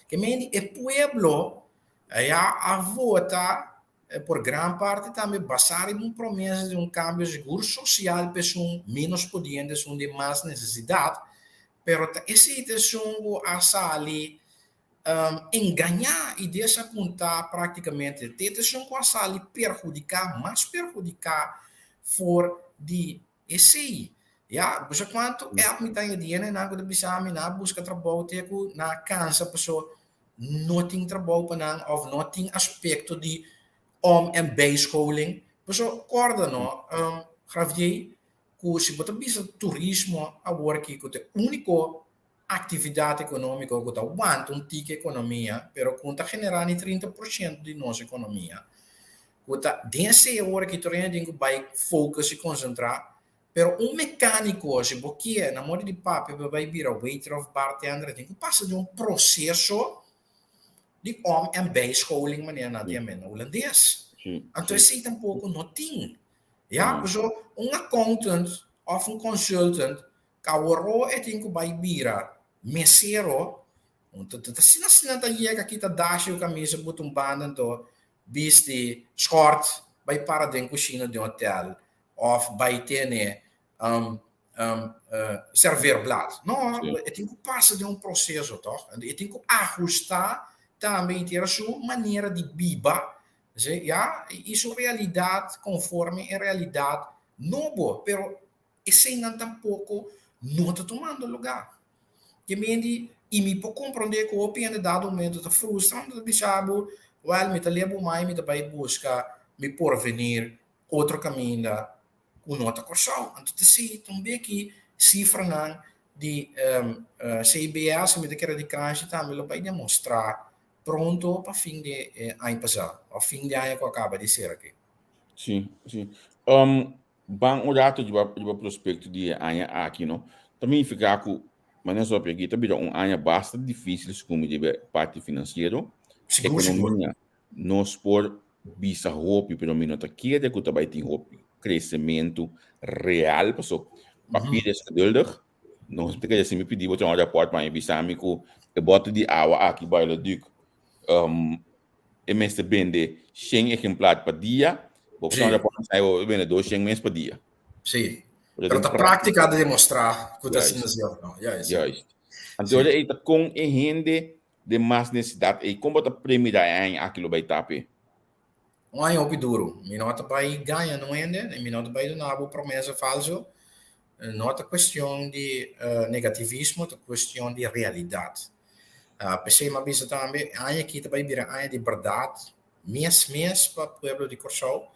Ke mende e pueblo ya a vota por gran parti tambe basá riba un promesa di un kambio sigur sosial pa esun ménos pudiente, esun di mas nesesidat, pero ta esei ta esun ku a sali engañá i desapuntá práktikamente. Te ta esun ku a sali perhudiká, mas perhudiká for di esei. Ya, bo sa kuantu app mi ta di hendenan ku ta bisa mi nan a buska trabou te ku nan a kansa paso no tin trabou pa nan òf no tin aspekto di om en bijscholing. Paso kòrda no, Javier, ku si bo ta bisa turismo awor aki ku ta e úniko aktividat ekonómiko ku ta wanta un tiki ekonomia, pero ku no ta generá ni 30% di nos ekonomia, ku ta den esei awor aki tur hende tin ku bai focus i konsentrá. Pero un mecanico si bo kier na modo di papia pa bai bira waiter of bartender tin cu pasa den un proceso di om en bijscholing manera nan ta yama na Hulandes. Anto esey tampoco no tin. Ya, paso un accountant of un consultant cu aworo e tin cu bai bira mesero, ta asina asina ta yega kita dashi cu camisa buta un banda anto bisti schort bai para den cushina di un hotel of bai tene serveerblad. No, e tin ku pasa den un proseso toch? E tin ku ahusta tambe henter su manera di biba, ya, i su realidat konforme e realidat nobo. Pero eseinan tampoko no ta tumando lugá. Ke mindi, i mi por komprondé ku hopi hende dado momento ta frustra, ta bisa bo, wèl, mi ta leba un mai, mi ta bai buska mi porvenir otro kaminda ku no ta Kòrsou. Anto ta si ta un beki sifranan di CBS, mi ta kere di Kranshi tambe lo bai demostrá pronto pa fin di aña pasá òf fin di aña ku a kaba di ser aki. Sí, sí. Ban un rato riba riba prospekto di e aña aki no. Ta nifiká ku manera nos a papia aki ta bira un aña basta difísil segun mi riba e parti finansiero, Sigur, sigur. ekonomia. Nos por bisa hopi, pero mi no ta kere ku ta bai tin hopi kresementu real, paso papier es geduldig. Nos ta kere si mi pidi bo traha un rapòrt pa mi bisa mi ku e bòter di awa aki Bar-le-Duc e mester bende shen ehemplar pa dia, bo por traha un rapòrt pa mi bo bende dos shen mes pa dia. Sí, pero ta práktika ta demostrá ku ta asina si òf no. Juist. Anto ora ei ta kon e hende den mas nesesidat ei, kon bo ta premira e aña aki lo bai ta p'e? Un aña hopi duru. Mi no ta bai gaña no hende, mi no ta bai duna bo promesa falso. No ta cuestion di negativismo, ta cuestion di realidad. P'esei mi a bisa tambe, aña aki ta bai bira aña di berdad mes mes pa pueblo di Kòrsou,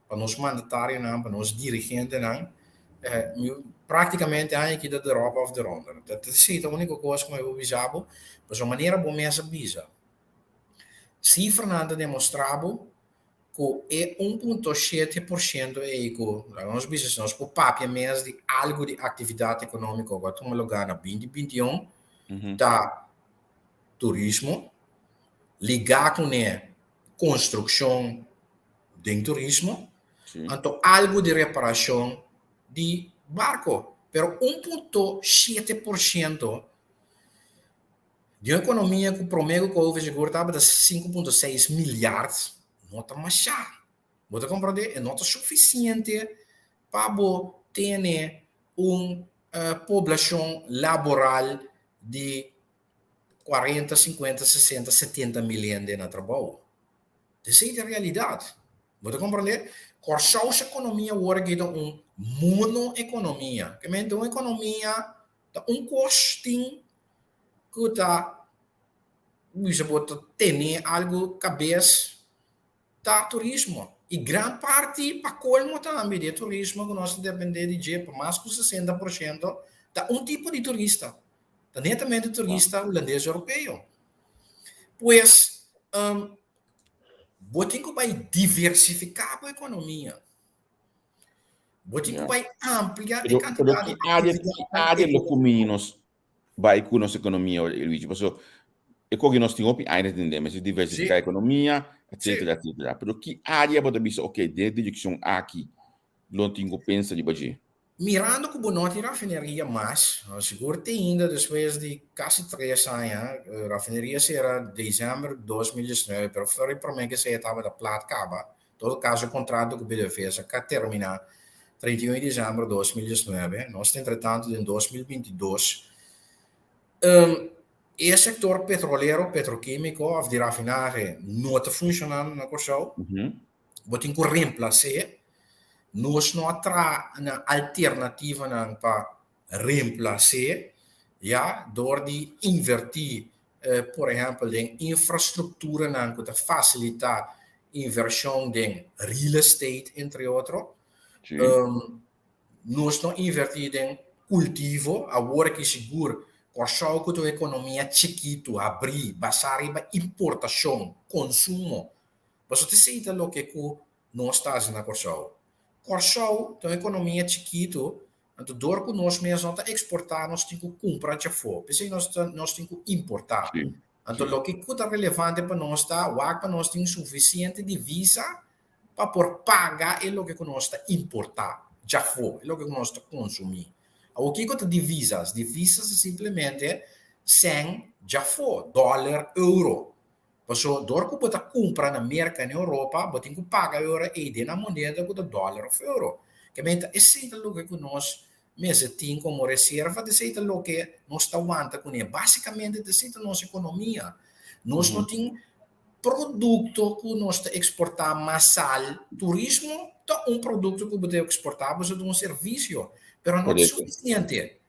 pa nos mandatarionan, pa nos dirigentenan. Práktikamente aña aki ta deròp òf derònder. Ta esei ta úniko kos ku mi por bisa bo, pasobra manera bo mes a bisa, sifranan ta demostrá bo ku e 1.7% ei ku laga nos bisa si nos por papia mes di algu di aktividat ekonómiko ku a tuma lugá na 2021 ta turismo, ligá kuné konstrukshon den turismo, anto algu di reparashon di barko. Pero 1.7% di un ekonomia ku promé ku Covid sigur tabata 5.6 milyard no ta mashá. Bo ta komprondé? E no ta sufisiente pa bo tene un poblashon laboral di 40, 50, 60, 70 mil hende na trabou. Esei ta e realidat. Bo ta komprondé? Kòrsou su ekonomia awor aki ta un mono-ekonomia. Ke mente un ekonomia ta un kos tin ku ta bisa bo ta tene algu kabes ta turismo. I gran parti pa kolmo tambe di e turismo ku nos ta dependé di dje pa mas ku 60% ta un tipo di turista. Ta netamente turista hulandes europeo. Pues, bo tin ku bai diversifiká bo ekonomia. Bo tin ku bai amplia e Pero, pero kantidat di ki área, ki aktividatnan área lo ekonómiko. kumini nos bai ku nos ekonomia, Luigi? Paso, e koki nos tin hopi aña ta tende, mester diversifiká ekonomia, etcétera, etcétera. Pero ki área bo ta bisa, ok, den e direkshon aki lo tin ku pensa riba dje? Mirando ku bo no tin rafineria mas, sigur te ainda despues di kasi 3 aña, rafineria sera december 2019, pero for e prome ke esei tabata plat kaba, todo kaso e kontrato ku PDVSA ka termina 31 di december 2019, nos ta entretanto den 2022, e sektor petrolero, petrokimiko of di rafinahe no ta funshonando na Kòrsou. Bo tin ku remplas'é. Nos no a traha na alternativanan pa remplas'é, ya, dor di invertí, por ehèmpel, den infrastrukturanan ku ta fasilitá invershon den real estate, entre otro. Nos no invertí den kultivo, awor aki sigur Kòrsou ku ta un ekonomia chikitu, habrí, basá riba importashon, konsumo. Pasobra ta esei ta loke ku nos ta hasi na Kòrsou. Kòrsou ta un ekonomia chikitu, anto dor ku nos mes no ta eksportá nos tin ku kumpra djafó. P'esei nos ta nos tin ku importá. Anto loke ku ta relevante pa nos ta wak pa nos tin sufisiente divisa pa por paga e loke ku nos ta importá djafó, e loke ku nos ta konsumí. Awor kiko ta divisas? Divisas ta simplemente sèn djafó, dòler, euro. Paso dor ku bo ta kumpra na Merka i na Europa, bo tin ku paga e ora ei den nan moneda ku ta dòler òf euro. Ke mei ta esei ta loke ku nos mester tin komo reserva, ta esei ta loke nos ta wanta kuné. Básikamente ta esei ta nos ekonomia. Nos no tin produkto ku nos ta eksportá masal. Turismo ta un produkto ku bo ta eksportá, pasobra ta un servisio, pero no ta sufisiente.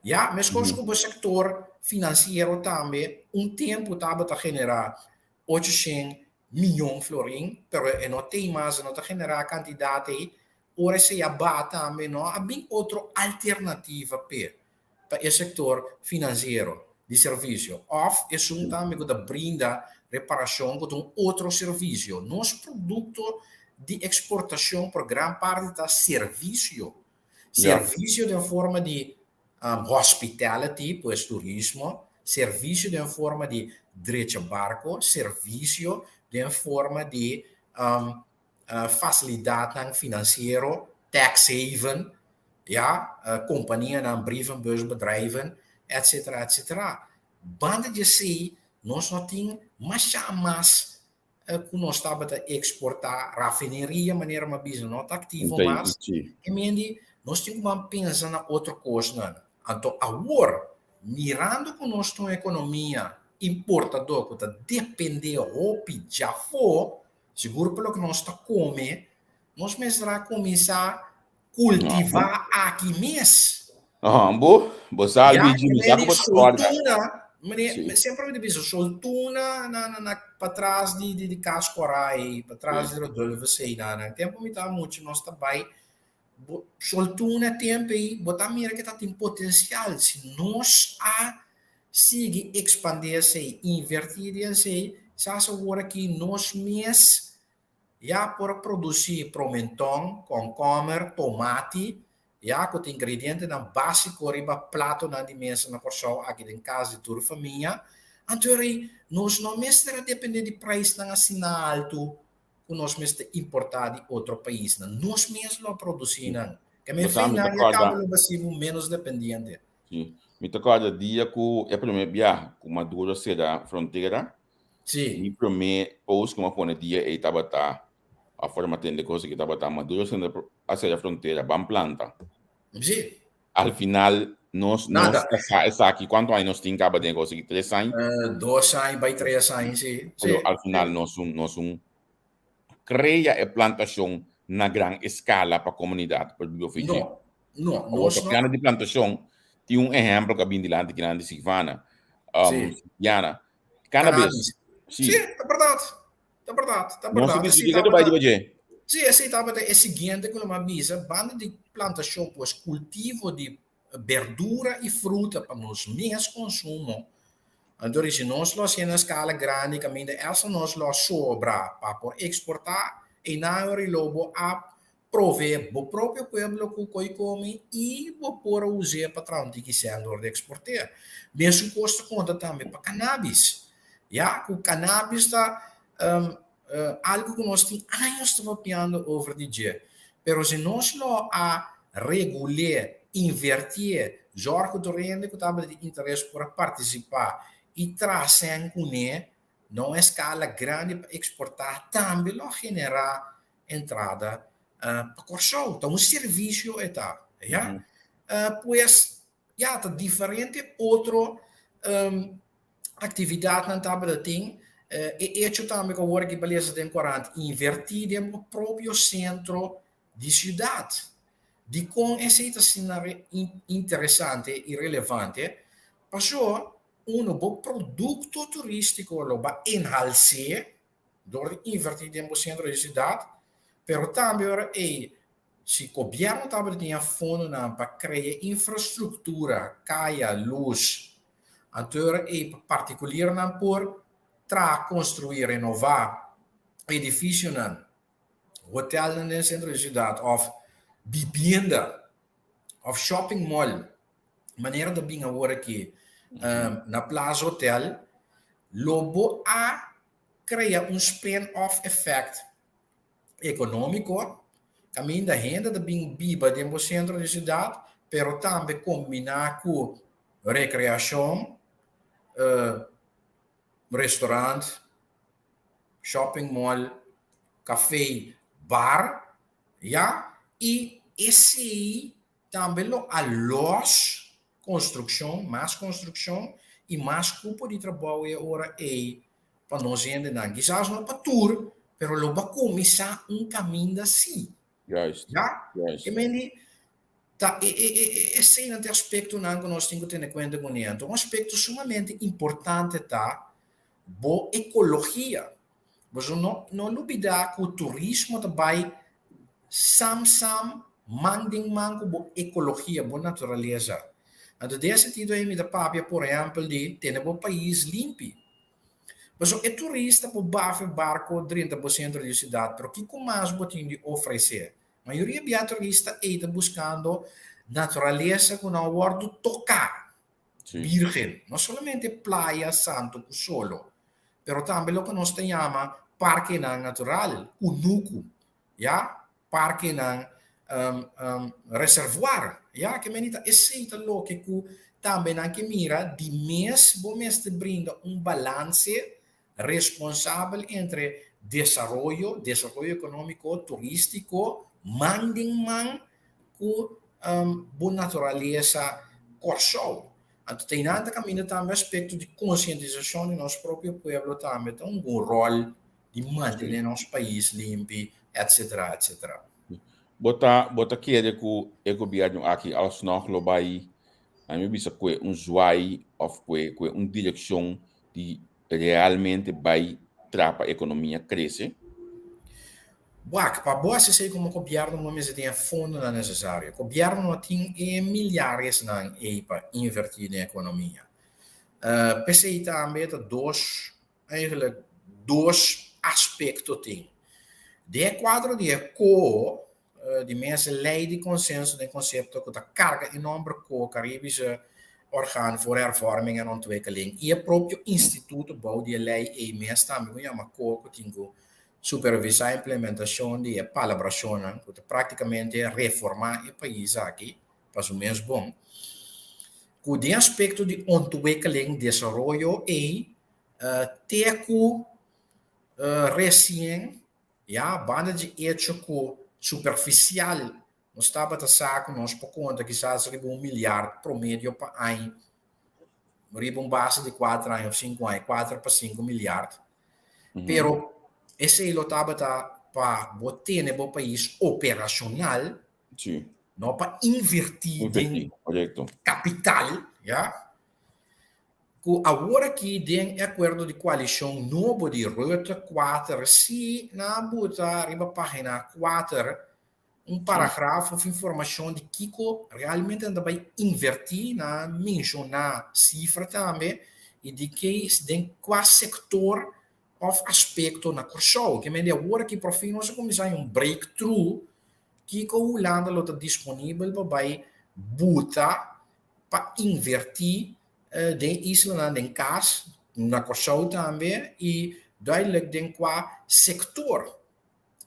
Ya, meskos ku bo sektor finansiero tambe un tempu tabata generá 800 miyon florin, pero e no tei mas, e no ta generá kantidat ei. Ora esei a baha tambe no a bin otro alternativa p'e, pa e sektor finansiero di servisio òf esun tambe ku ta brinda reparashon ku ta un otro servisio. Nos produkto di eksportashon por gran parti ta servisio. Servisio den forma di hospitality, pues turismo, servisio den forma di drecha barko, servisio den forma di fasilidatnan finansiero, tax haven, ya, kompanianan, brievenbusbedrijven, etcetera, etcetera. Banda di esei nos no tin masha mas ku nos tabata eksportá, rafineria manera mi a bisa no ta aktivo mas, e mende nos tin ku ban pensa na otro kosnan. Anto awor, mirando ku nos ta un ekonomia importadó ku ta dependé hopi djafó, sigur pa loke nos ta kome, nos mester a kuminsá kultivá aki mes. Bo, bo sa Ya, Luigi, mi sa meneer ku di bo ta kòrda. soltuna, meneer, Sí, semper mi ta bisa soltuna na na na patras di di di Cas Corai, patras sí. di Rodolfo Seinan. Tempu mi ta mucha nos ta bai Bo soltuna tempu ei, bo ta mira ke ta tin potensial. Si nos a sigui ekspandé esei, invertí den esei, sa awor aki nos mes ya por a produsí promenton, kònkòmer, tomati, ya ku ta ingredientenan básiko riba platonan di mesa na Kòrsou aki den kas di tur famia. Anto ei nos no mester a dependé di preisnan asina altu ku nos mester importá di otro paisnan. Nos mes lo a produsí nan. Ke men Bo sa, fin mi ta nan ya kòrda, kaba lo basibu ménos dependiente. sí, mi ta kòrda dia ku e promé biaha ku Maduro sera frontera, Sí. mi promé post ku mi a pone dia ei tabata, afuera mi a tende kos aki tabata Maduro a sera frontera, ban planta. Sí. Al final nos nos Nada. ta sa esaki cuanto aña nos tin caba den e cosa aki? Tres aña? Dos aña bai tres aña, sí. Pero Sí, al final sí. nos un nos un crea e plantacion na gran escala pa comunidad por biba for dje. No, no, Awor nos no. papiando di plantacion, tin un ehempel cu a bin dilanti kinan di Sivana, Sí. Diana, cannabis, Cannabis. sí. Sí, ta berdad. Ta berdad, ta Nos berdad. a Esei discuti ketu bai tabata, riba dje. sí, esei tabata e siguiente ku lo mi a bisa, banda di plantashon, pues kultivo di berdura i fruta pa nos mes konsumo. Anto si nos lo hasié na eskala grandi kaminda esta nos lo a sobra pa por eksportá, einan ora i lo bo a Provee bo propio pueblo ku koi komi i bo por a us'é pa traha un tiki sèn dor di eksport'é. Mesun kos ta konta tambe pa kanabis. Ya ku kanabis ta algu ku nos tin años ta papiando over di dje. Pero si nos lo a regul'é, invertié, zòrg ku tur hende ku tabata di interes por a partisipá i traha sèn kuné na un eskala grandi pa eksportá tambe lo a generá entrada pa Kòrsou. Ta un servisio e ta, ya. Pues, ya, ta diferente otro aktividatnan tabata tin. E echo tambe ku awor aki pa lesa den korant, invertí den bo propio sentro di siudat. Dikon esei ta asina interesante i relevante? Pasobra, uno, bo produkto turístiko lo ba enhalsé dor di invertí den bo sentro di siudat, pero tambe ora ei si gobièrnu tabata tin e fondonan pa krea infrastruktura, kaya, lus, anto ora ei pa partikuliernan por traha, konstruí, renová edifisionan, hotelnan den sentro di siudat òf bibienda òf shopping mall, manera ta bin awor aki na Plaza Hotel, lo bo a krea un spin-off effect ekonómiko kaminda hende ta bin biba den bo sentro di siudat, pero tambe kombiná ku rekreashon, restaurant, shopping mall, kafé, bar, ya, i esei Tambe lo a los konstrukshon, mas konstrukshon i mas kupo di trabou e ora ei pa nos hendenan. Kisas no pa tur, pero lo bo a kuminsá un kaminda sí. Juist, Ya? juist. E men di ta e e e eseinan ta e aspektonan ku nos tin ku tene kuenta kuné. Anto un aspekto sumamente importante ta bo ekologia. Boso no no lubidá ku turismo ta bai sam sam, man den man ku bo ekologia, bo naturalesa. Anto den e sentido ei mi ta papia por ehèmpel di tene bo pais limpi. Pasobra e turista por bafa e barko drenta bo sentro di siudat, pero kiko mas bo tin di ofresé? Mayoria bia turista ei ta buskando naturalesa ku no a wòrdu toká. Sí. Virgen, no solamente playa santo cu solo, pero tambe loke nos ta yama parkenan natural, kunuku, ya, parkenan um, um, reservoir, ya, ke men ta esei ta loke ku tambe nan ke mira di mes bo mester brinda un balanse responsabel entre desaroyo, desaroyo ekonómiko, turístiko, man den man ku bo naturalesa Kòrsou. Anto ta einan ta kaminda tambe aspekto di konsientisashon di nos propio pueblo tambe ta un bon ròl di Di mantené nos pais limpi, etcetera, etcetera. Bo ta, bo ta kere ku e gobièrnu aki alsnog lo bai, a mi bisa kue un zwaai òf kue kue un direkshon di realmente bai traha pa ekonomia krese? Wak, pa bo hasi esei komo gobièrnu bo mester tin e fondonan nesesario. Gobièrnu no tin e millaresnan ei pa invertí den ekonomia. P'esei tambe ta dos Eigenlijk dos aspekto tin. Den e kuadro di e ko, di mes lei di konsenso den konsepto ku ta karga e nòmber ko, Caribische Orgaan voor Hervorming en Ontwikkeling, i e propio instituto bou di e lei ei mes tambe ku yama ko ku tin ku supervisá implementashon di e palabrashonnan ku ta praktikamente reformá e pais aki pa su mes bon, ku den aspekto di ontwikkeling, desaroyo ei te ku resien, ya, banda dje echo ku superfisial nos tabata sa ku nos por konta kisas riba un milyard promedio pa aña, riba un base di kuater aña òf sinku aña, kuater pa sinku milyard. Pero esei lo tabata pa bo tene bo pais operashonal. No pa invertí den kapital, ya. Ku awor aki den e akuerdo di koalishon nobo di Rutte kuater si nan a buta riba pagina kuater un paragraf of informashon di kiko realmente nan ta bai invertí, nan a menshoná sifra tambe i di ke den kua sektor òf aspekto na Kòrsou. Ke mende awor aki por fin nos a kuminsá haña un breakthrough kiko Hulanda lo ta disponibel pa bai buta pa invertí den islanan den kas, na Kòrsou tambe i duidelijk den kua sektor.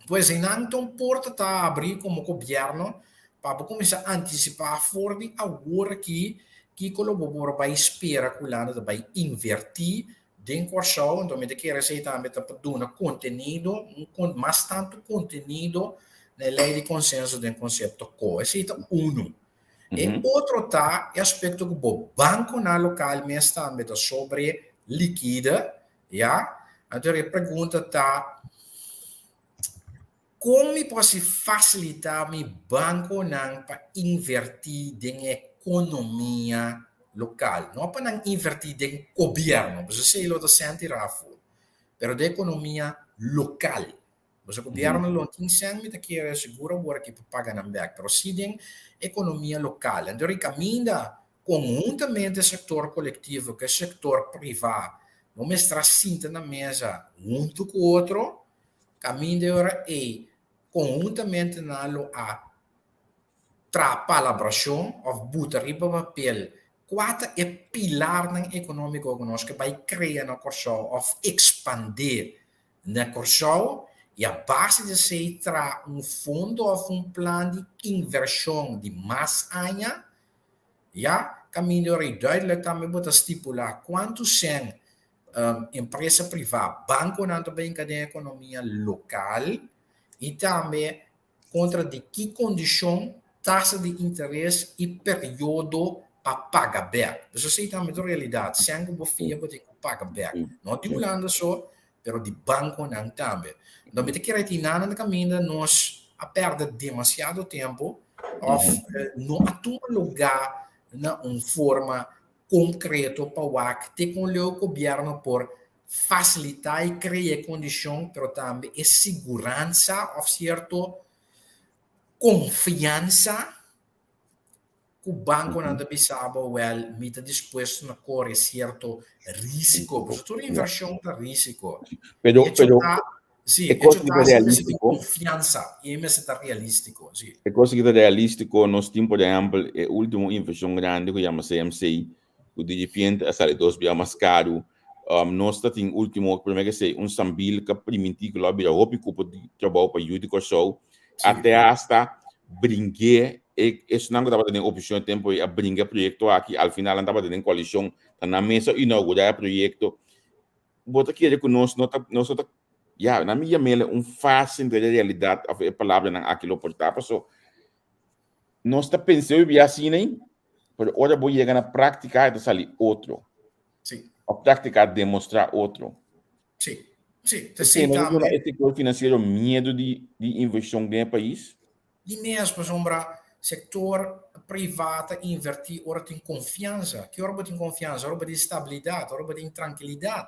Pues einan ta un porta ta abri komo gobièrnu pa bo kuminsá antisipá for di awor aki kiko lo bo por bai spera ku Hulanda ta bai invertí den Kòrsou. Anto mi ta kere esei tambe ta pa duna kontenido, un mas tantu kontenido na e lei di konsenso den konsepto ko. Esei ta unu. E otro ta e aspekto ku bo bankonan lokal mes tambe ta sobre likide, ya. Anto e pregunta ta, kon mi por hasi fasilitá mi bankonan pa invertí den e ekonomia lokal? No pa nan invertí den gobièrnu, pasobra esei lo ta sènti rafo, pero den ekonomia lokal. Pasobra gobièrnu lo tin sèn, mi ta kere sigur awor aki pa paga nan bèk, pero si den ekonomia lokal. Anto ri kaminda konhuntamente sektor kolektivo ku e sektor privá no mester a sinta na mesa huntu ku otro, kaminda e ora ei konhuntamente nan lo a traha palabrashon òf buta riba papel kua ta e pilarnan ekonómiko ku nos ke bai krea na Kòrsou òf ekspandé Na Kòrsou i a base di esei traha un fondo òf un plan di invershon di mas aña, ya kaminda ora i duidelijk tambe bo ta stipulá kuantu sèn empresa privá, bankonan ta brinka den ekonomia lokal i tambe Kontra di ki kondishon, tasa di interes i periodo pa paga bèk. Pasobra esei tambe ta un realidat. Sèn ku bo fia bo tin ku paga bèk. No di Hulanda so, pero di bankonan tambe. Anto mi ta kere tin nan na kaminda nos a pèrdè demasiado tempu òf no a tuma lugá na un forma konkreto pa wak te kon leu gobièrnu por fasilitá i krea e kondishon, pero tambe e siguransa òf sierto konfiansa ku bankonan ta bisa bo, wèl, mi ta dispuesto na kore sierto rísiko. Pasobra tur invershon ta rísiko. Pero, Hecho pero, ta, sí, e kos hecho ki ta ta si mester tin realístiko, konfiansa i e mester ta realístiko, sí. e kos ki ta realístiko, nos tin por ehèmpel e último invershon grandi ku yama CMC, ku di ripiente a sali dos bia mas karu. Nos ta tin ultimo, prome ke esei, un Sambil ka primintí ku lo a bira hopi kupo di trabou pa yu di Kòrsou. A te asta bring'é e esnan ku tabata den oposishon e tempu ei a bringa e proyekto aki, al final nan tabata den koalishon, ta nan mes a inougurá e proyekto. Bo ta kere ku nos no ta, nos no ta, ya, nan mi yam'el un fase entre e realidat òf e palabranan aki lo por ta, paso nos ta pensa hopi bia asina ei, pero ora bo yega na práktika e ta sali otro. Sí. Òf práktika demostrá otro. Sí. Sí, te sei no tambe. E sector financiero miedo di inversion den e pais? Di mes, pasobra sector priva ta inverti ora tin confianza. Ki ora bo tin confianza? Ora bo tin stabilidad, ora bo tin trankilidad.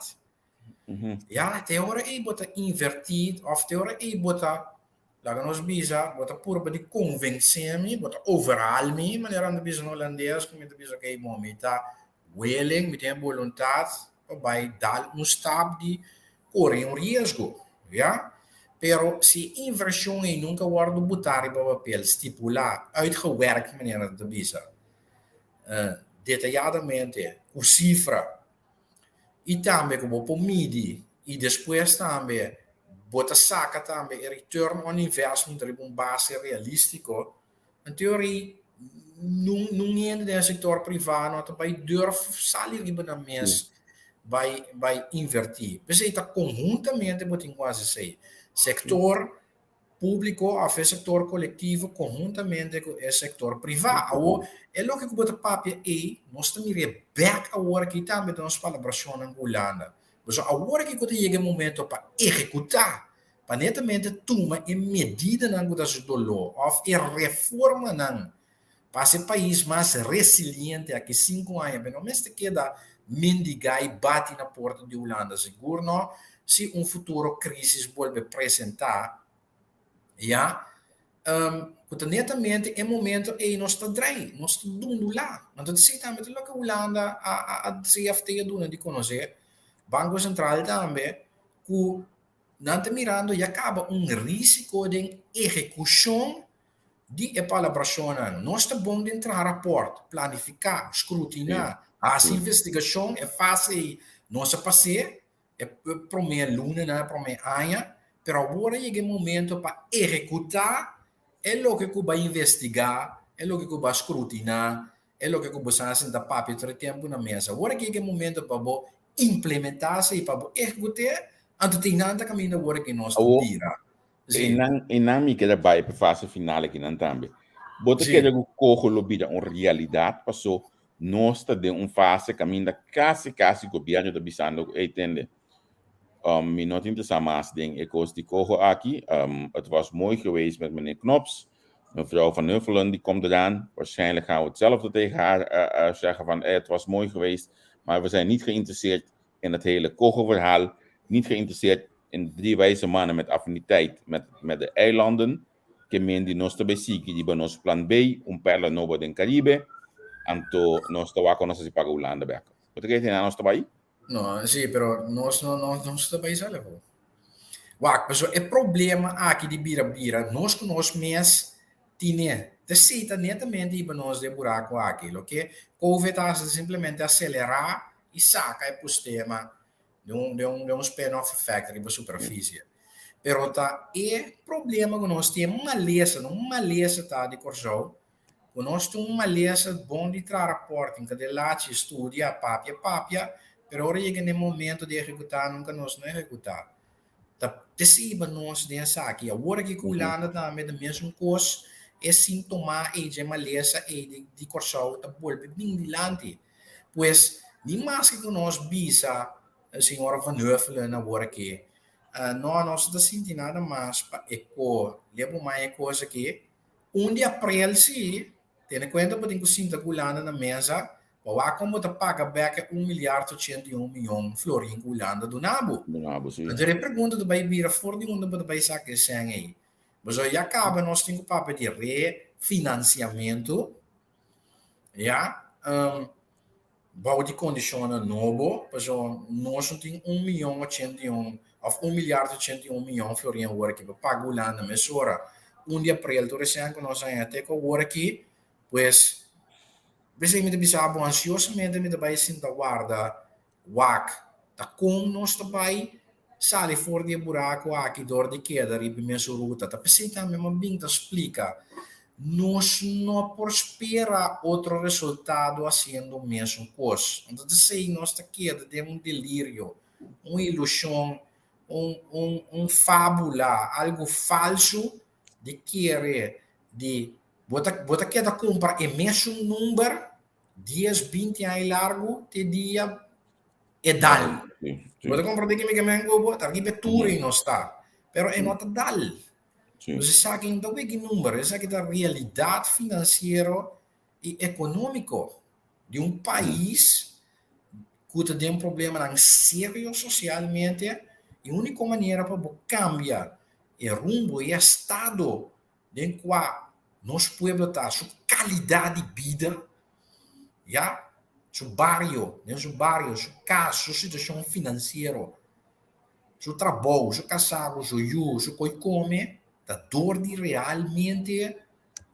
Ya, te ora ei bo ta inverti of te ora ei bo ta, laga nos bisa, bo ta purba di convence mi, bo ta overhaal mi, manera nan ta bisa na Holandes, ku mi ta bisa, okay, bon, mi ta willing, mi tin e boluntad pa bai dal un stap di kore un riesgo, ya. Pero si e inversion ei nunka wòrdu butá riba papel, stipulá, uitgewerkt, manera nan ta bisa, detayadamente, ku sifra, i tambe ku bo por midi i despues tambe bo ta saka tambe e return on investment riba un base realístiko, anto ori nun nun hende den e sektor privá no ta bai durf sali riba nan mes bai bai invertí. P'esei ta konhuntamente bo tin ku hasi esei. Sektor públiko òf e sektor kolektivo konhuntamente ku e sektor privá. Awor, e loke ku bo ta papia ei, nos ta mir'é bèk awor aki tambe den nos palabrashonnan ku Hulanda. Pasobra awor aki ku ta yega e momento pa ehekutá, pa netamente tuma e medidanan ku ta hasi doló òf e reformanan pa hasi e pais mas resiliente aki sinku aña, pero no mester keda mendigá i bati na porta di Hulanda. Sigur no si un futuro crisis bolbe presentá, ya, ku ta netamente e momento ei nos ta drei, nos ta dundulá. Anto esei tambe ta loke Hulanda a a CFT a duna di konosé, Banko Sentral tambe, ku nan ta mirando ya kaba un risiko den ehekushon di e palabrashonnan. Nos ta bon den traha rapòrt, planifiká, skrutiná, hasi investigashon, e fase ei nos a pas'é e promé lunanan, e promé aña, pero awor a yega e momento pa ehekutá e loke ku bo a investigá, e loke ku bo a skrutiná, e loke ku bo sa sinta papia tur e tempu na mesa. Awor a yega e momento pa bo implementá esei, pa bo ehekut'é, anto tin nan ta kaminda awor ku nos ta bira. Sí. Einan, einan mi keda bai pa fase final akinan tambe. Bo ta kere ku koho lo bira un realidat paso nos ta den un fase kaminda kasi kasi gobièrnu ta bisando ku ey tende, mi no ta interesá mas den e kos di koho aki. Het was mooi geweest met meneer Knops, mevrouw Van Huffelen die komt eraan. Waarschijnlijk gaan we hetzelfde tegen haar zeggen van het was mooi geweest, maar we zijn niet geïnteresseerd in het hele koho-verhaal, niet geïnteresseerd in drie wijze mannen met affiniteit met, met de eilanden. Ke men di nos ta bay sigui riba nos plan B, un perla nobo den Caribe, anto nos ta wak nos a si paga Hulanda bek. Bo ta kere tin nos ta bay? No, sí, pero nos no, no, nos ta bay sali afó. Wak, pasobra e problema aki di bira bira, nos ku nos mes tine. Ta esei ta netamente hiba nos den buraku aki. Loke Covid a hasi ta simplemente aselerá i saka e pustema Den un, den un, den un spin-off effect riba superficie. Pero ta e problema ku nos tin, e malesa, no un malesa ta di Kòrsou, ku nos tin un malesa bon di traha rapòrt, tin kende lachi, studia, papia, papia, pero ora yega na e momento di ehekutá nunka nos no ehekutá. Ta p'esei nos den esaki. Awor aki ku Hulanda tambe ta mesun kos, e sintoma ei dje malesa ei di, di Kòrsou ta bolbe bin dilanti. Pues, ni maske ku nos bisa señora Van Huffelen awor aki, no, nos no ta sinti nada mas pa e ko, leba un mai e kos aki. Un di aprel si, tene kuenta bo tin ku sinta ku Hulanda na mesa pa wak kon bo ta paga bek e un miliard ochenta i un mion florin ku Hulanda duna bo. Duna bo, si. Anto e pregunta ta bai bira for di unda bo ta bai saka e sèn ei. Pasobra ya kaba nos tin ku papia di refinanciamentu. Ya, bou di kondishonnan nobo, pasobra nos no tin un mion ochenta i un òf un miliard ochenta i un mion florin awor aki pa paga Hulanda mesora. Un di aprel tur esei ku nos a haña te ku awor aki, pues p'esei mi ta bisa bo ansiosamente mi ta bai sinta warda Wak, ta kon nos ta bai sali for di e buraku aki dor di keda riba e mesun ruta? Ta p'esei tambe mi a bin ta splika, nos no por spera otro resultado hasiendo mesun kos. Anto t'esei nos ta keda den un delirio, un ilushon, un un un fabula, algu falsu di kere di bo ta bo ta keda kumpra e mesun number Dies, binti aña largu te dia E dal. Bo ta komprondé ke mi ke men ku bo? Ta riba e tur ei nos ta. Pero e no ta dal. Nos esaki no ta wiki number, esaki ta realidat finansiero i ekonómiko di un pais ku ta den problemanan serio sosialmente i úniko manera pa bo kambia e rumbo i estado den kua nos pueblo ta, su kalidat di bida, ya, su bario, den su bario, su kas, su situashon finansiero, su trabou, su kasá ku su yu, su koi kome, ta dor di realmente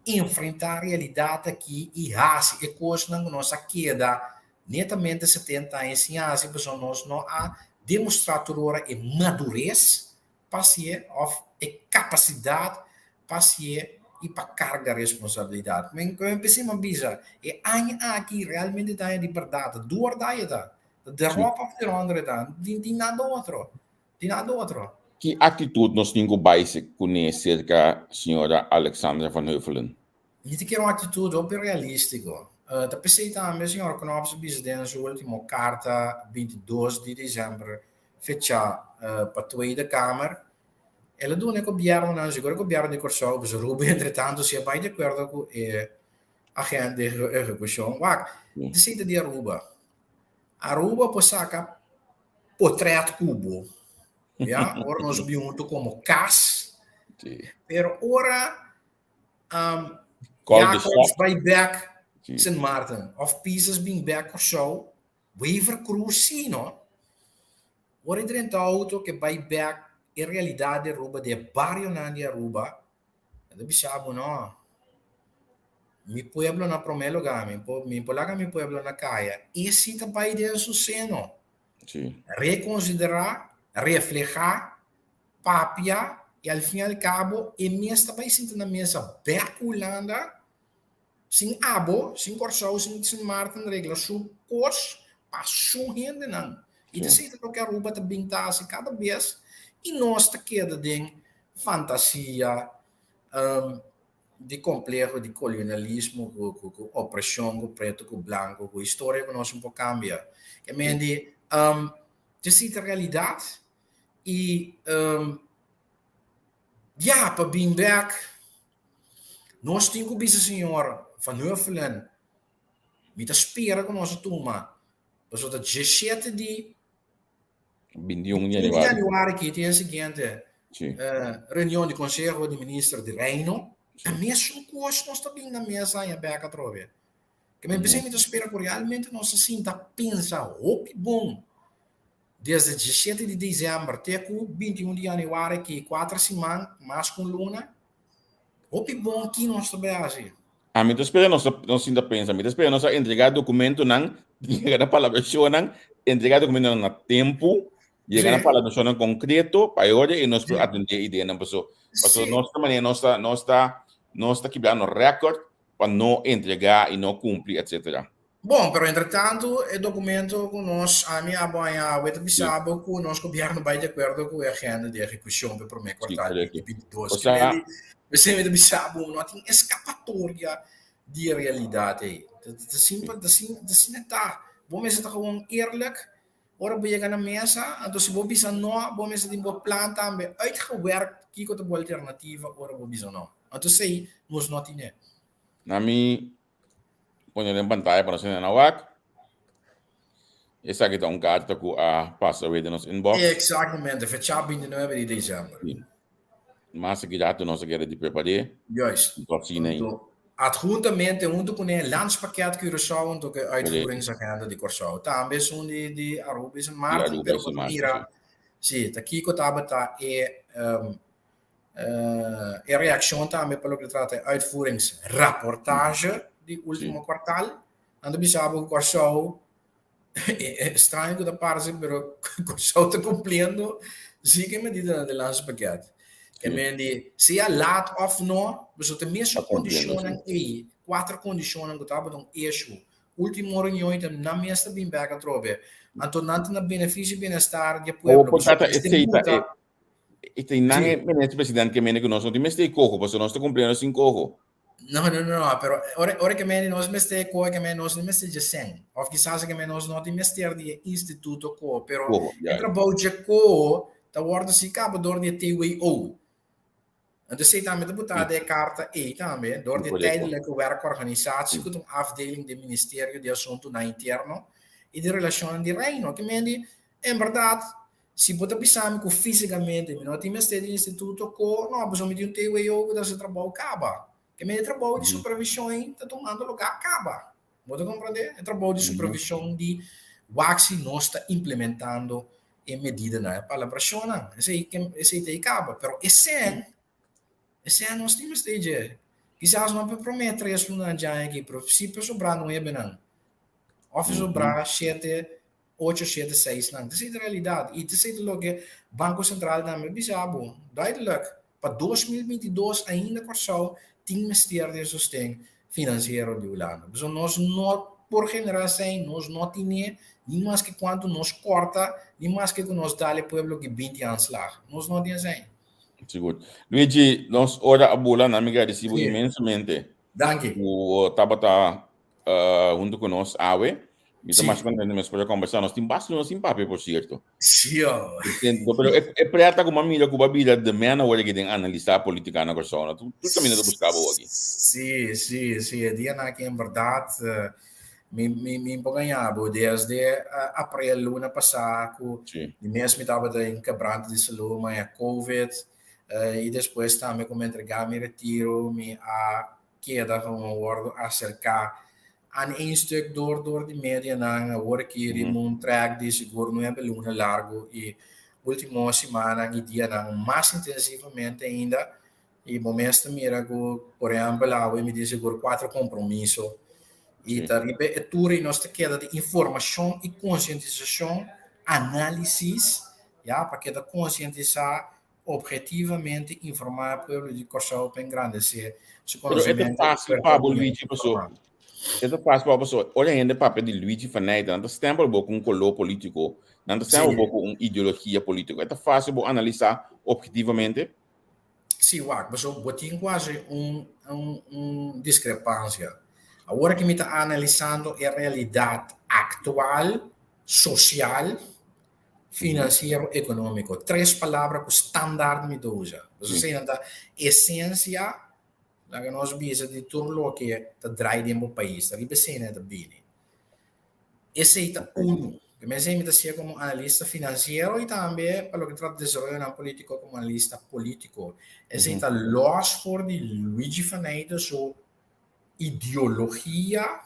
enfrentá realidat aki i hasi e kosnan ku nos a keda netamente 70 aña sin hasi pasobra nos no a demostrá tur ora e madures pa hasié òf e kapasidat pa hasié i pa karga responsabilidat. Men ku empesé mi a bisa, e aña aki realmente ta aña di bèrdat, ta dor ta e ta, ta deròp òf derònder e ta, tin tin nada otro, tin nada otro. Ki aktitut nos tin ku bai kuné serka señora Alexandra van Huffelen? Mi ta kere un aktitut hopi realístiko. Ta p'esei tambe señor Knops a bisa den su último karta 22 di desèmber fechá pa Tweede Kamer, el a duna e gobièrnunan, sigur e gobièrnu di Kòrsou, pasobra Ruben entretantu si a bai di akuerdo ku e agènt di ehekushon. Wak, di sinta di Aruba. Aruba por saka potrèt ku bo, ya, ora nos bin huntu komo kas, pero ora Jacobs bai bèk Sint Maarten òf Pisas bin bèk Kòrsou, Wever Croes sí no. Ora e drenta auto ke bai bek e realidad di Aruba, di e barionan di Aruba, e ta bisa bo no, mi pueblo na prome lugar, mi por mi por laga mi pueblo na kaya. E sí ta bai den su seno. Sí. Reconsidera, refleha, papia y al fin y al cabo e mes ta bai sinta na mesa bek Hulanda Sin abo, sin Kòrsou, sin Sint Maarten regla su kos pa su hendenan. I ta esei ta loke Aruba ta bin ta hasi kada bes i nos ta keda den fantasia di kompleho di kolonialismo ku opreshon, ku pretu ku blanku, ku historia ku nos no por kambia. Ke men di ta esei ta realidat i ya pa bin bèk Nos tin ku bisa señor Van Huffelen, mi ta spera ku nos a tuma, pasobra ta 17 di 21 di januari. Januari ki tin e siguiente reunion di Conseho di Minister di Reino. Ta mesun kos nos ta bin na mesa aña bek atrobe. Ke men p'esei mi ta spera ku realmente nos a sinta pensa hopi bon Desde 17 di december te cu 21 di januari ki cuater siman, mas cu un luna, hopi bon ki nos ta bay haci. Ami ta spera nos nos sinta pensa, mi ta spera nos a entrega documentonan, yega na palabracionnan, entrega documentonan na tempo, yega na palabracionnan concreto pa e ora y nos por atende ideanan paso paso nos ta manera nos ta nos ta nos ta kibrando record pa no entrega y no cumpli etcetera. Bon, pero entre tanto e documento cu nos, ami a baña awe ta bisa bo cu nos gobierno bay di acuerdo cu e agenda di ehecucion pa e prome cuartal di 2022. O sea, P'esei mi ta bisa bo, no tin escapatoria di e realidad ey. Ta simpel, ta asina ta. Bo mester ta gewoon eerlijk ora bo yega na mesa, anto si bo bisa no, bo mester tin bo plan tambe uitgewerkt kico ta bo alternativa ora bo bisa no. Anto esey nos no tine. Na mi pone den pantaya pa nos hende nan wak. Esaki ta un karta ku a pasa away den nos inbox. Exactamente, fecha 29 di december. Sí. Mas aki rato nos a kere di prepar'é. Juist. Anto asina ei. Anto, adhuntamente hunto kuné Landspakket Curaçao hunto ku e uitvoeringsagenda di Kòrsou. Tambe esun di di Aruba i Sint Maarten, pero bo ta mira, sí, ta kiko tabata e E reaccion tambe pa loke ta trata e uitvoeringsrapportage di ultimo kwartaal. Nan ta bisa bo ku Kòrsou, straño ku ta parse, pero Kòrsou ta kumpliendo si ku e medidanan di landspakket. Ke men di, sea laat òf no, pasobra ta e mesun kondishonnan ei, kuater kondishonnan ku tabata un issue ultimo reunion i ta nan mes ta bin bèk atrobe. Anto nan ta na benefisio i bienestar di e pueblo. Pasobra esei ta e E tin nan e minister president ke mende ku nos no tin mester e koho, pasobra nos ta kumpliendo sin koho. No, no, no, no, pero ora ke men nos mester ko ke men nos no mester dje sen. Of kisas ke men nos no tin mester di e instituto ko, pero Ko, e ja. trabou dje ko ta wordo si kaba dor di e TWO. Anto esei tambe ta botá den e karta ei tambe, dor di e Tijdelijke Werkorganisatie, ku ta un afdeling di e Ministerio di Asuntunan Interno i di Relashonnan di Reino. Ke men di, en bèrdat, si bo ta bisa mi ku físikamente mi no tin mester di instituto ko, no, pasobra mi tin un TWO ku ta hasi trabou kaba. Ke men e trabou di supervishon ei ta tumando lugá kaba. Bo ta komprendé? E trabou di supervishon di wak si nos ta implementando e medidanan, e palabrashonnan. Esei esei ta e kaba. Pero e sèn, e sèn nos tin mester dje. Kisas no pa promé tres lunan dje aña aki, pero si pa sobrá nuebenan. Òf sobrá shete, ocho, shete, seisnan. Esei ta realidat. I esei ta loke Banko Sentral tambe bisa bo. Duidelijk. Pa 2022 ainda Kòrsou tin mester di e sosten finansiero di Hulanda. Pasobra nos no por generá esei, nos no tine, ni maske kuantu nos kòrta, ni maske ku nos dal e pueblo ki 20 aanslag. Nos no tin esei. Sigur. Luigi, nos ora a bula, na mi gradisí bo inmensamente. Danki. Ku tabata huntu ku nos awe. Mi ta mas contento mes por a conversa. Nos tin basta nos tin papia, por cierto. Sí, oh. Pero e preta ku mira ku bira de man awor aki den analisa politica na Kòrsou. No? Tu kaminda ta buska bo aki. Sí, sí, sí. E dia na aki en berdad mi por gaña bo desde april luna pasá ku di mes mi tabata den quebrante di salú, mi a COVID i despues tambe ku mi a entrega mi retiro mi a keda gewoon wordo acerca aan één stuk door di medianan. Awor aki riba un track di sigur nuebe luna largo y ultimo simannan y dianan mas intensivamente ainda y bo mes ta mira cu por ehempel awe mi tin sigur cuatro compromiso y ta riba e tur y nos ta keda di informacion y concientisacion, analisis ya pa keda concientisa objetivamente informá e pueblo di Kòrsou pa engrandesé su Pero e ta konosementu fásil pa bo, Luigi, paso e ta fásil pa bo, paso ora hende papia di Luigi van Nijten, nan ta stempel bo ku un koló polítiko, nan ta stempel bo ku un ideologia polítiko. E ta fásil bo analisá objetivamente? Sí, wak, paso bo tin kuasi un diskrepansia. Awor ki mi ta analisando e realidat aktual, sosial, Financiero economico. Tres palabra cu standaard mi ta usa. Pues esey nan ta esencia, laga nos bisa, di tur loke ta draai den bo pais. Ta riba esey nan ta bini. Esey ta uno. Primer esey mi ta hacia como analista financiero y tambe pa loke trata desaroyonan politico como analista politico. Esey ta los for di Luigi van Eyden su ideologia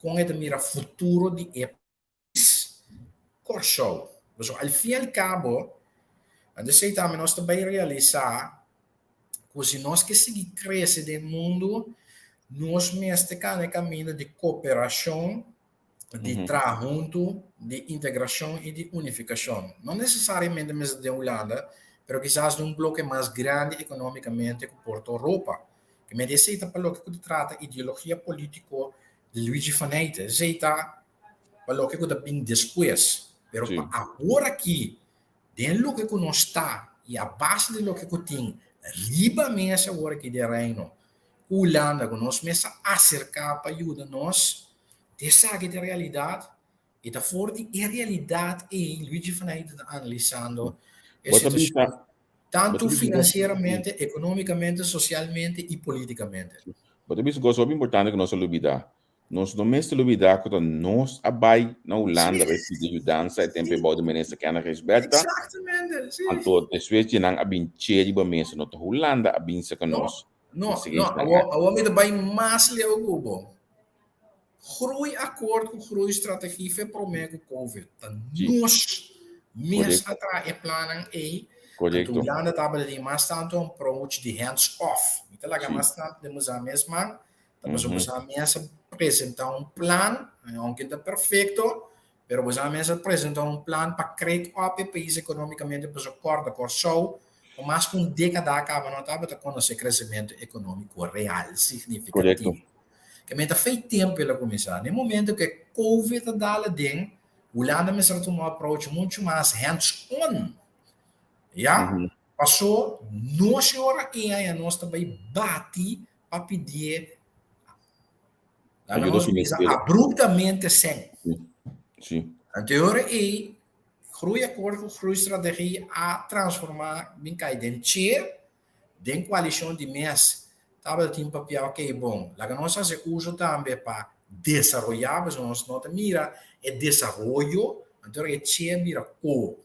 con e ta mira futuro di e pais Kòrsou. Pasobra al fin i al kabo, anto esei tambe nos ta bai realisá ku si nos ke sigui krese den mundu, nos mester kana e kaminda di koperashon, di traha huntu, di integrashon i di unifikashon. No nesesariamente mester den Hulanda, pero kisas den un bloke mas grandi ekonómikamente ku por ta Europa. Ke mester esei ta pa loke ku ta trata ideologia polítiko di Luigi van Eyten. Esei ta pa loke ku ta bin despues. Pero pa awor aki, den loke ku nos ta i a base di loke ku tin riba mesa awor aki den Reino, ku Hulanda ku nos mes a aserká pa yuda nos, ta esaki ta e realidat i ta for di e realidat ei Luigi van Eyck ta analisando e situashon tantu finansieramente, ekonómikamente, sosialmente i polítikamente. Bo ta bisa un kos hopi importante ku nos a lubidá. Nos no mester lubidá ku ta nos a bai na Hulanda bai pidi yudansa e tempu e bou di Minister Kenneth Gijsbertha. Exactamente, sí. Anto despues di nan a bin che riba mesa, no ta Hulanda a bin saka nos. No, no, awor, awor mi ta bai mas leu ku bo. Groeiakkoord ku groeistrategie fe promé ku Covid. Ta nos mes a traha e plannan ei. Anto Hulanda tabata tin mas tantu un approach di hands off. Mi ta laga mas tantu den boso mes man. Ta pasobra boso a mes a presenta un plan, aunke ta perfecto, pero boso a mes a presenta un plan pa krek op e pais economicamente, pasobra corda Corsou pa mas cu un decada caba no tabata conoce crecemento economico real, significativo. Ke men ta fei tempo el a cuminsa. Na e momento cu e covid a dal aden, Hulanda mester a tuma un approach mucho mas hands on, ya? Paso nos e ora ei aña nos ta bay bati. pa pidié laga nos bisa abruptamente sèn. Anto e ora ei Groeiakkoord ku Groeistrategie a transformá bin kai den che den koalishon di mes tabata tin papia ok bon laga nos hasi uso tambe pa desaroyá pasobra nos no ta mira e desaroyo anto ora e che bira ko.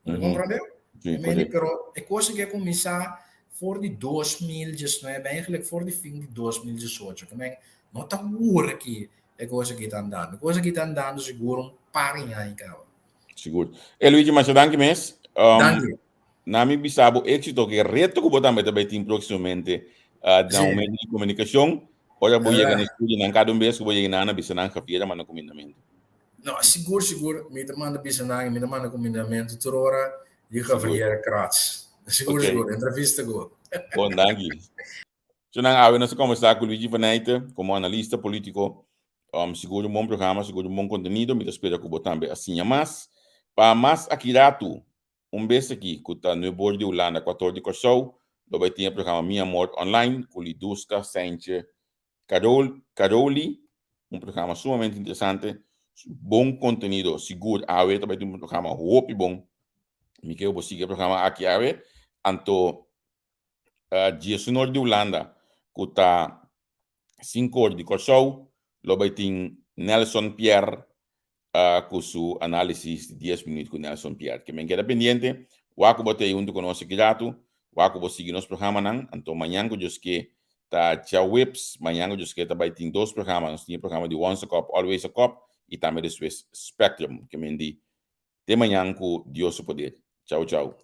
Bo ta komprondé? Pero e kos aki a kuminsá for di 2019, eigenlijk for di fin di 2018. Ke men no ta wor aki e kos aki ta andando. E kos aki ta andando sigur un par di aña kaba. Sigur. E Luigi, masha danki mes. Danki. Na mi bisa bo éxito ku e reto ku bo tambe ta bai tin próximamente na un medio di komunikashon. Ora bo yega na estudio nan kada un bes ku bo yega nan a bisa nan Javier a manda kumindamentu. No, sigur, sigur. Mi ta manda bisa nan, mi ta manda kumindamentu tur ora di Javier Kratz. Sigur, sigur. Entrevista ku. Bon, danki. So nan awe nos a kombersá ku Luigi Faneyte komo analista polítiko. Sigur un bon programa, sigur un bon kontenido. Mi ta spera ku bo tambe a siña mas. Pa mas aki ratu, un bes aki ku ta nuebe or di Hulanda, kuater or di Kòrsou, lo bai tin e programa Mi Amor Online ku Liduska Seintje Caroli, un programa sumamente interesante, bon contenido, sigur awe ta bai tin un programa hopi bon. Mi ke bo sigui e programa aki awe. Anto diesunor di Hulanda ku ta sinkor di Kòrsou lo bai tin Nelson Pierre ku su análisis di dies minuut ku Nelson Pierre. Ke men keda pendiente, wak ku bo ta ei huntu ku nos aki ratu, wak ku bo sigui nos programanan. Anto mañan ku Dios ke ta djaweps, mañan ku Dios ke ta bai tin dos programa. Nos tin e programa di Once a Cop, Always a Cop i tambe despues Spectrum. Ke men di te mañan ku Dios su poder. Chau chau.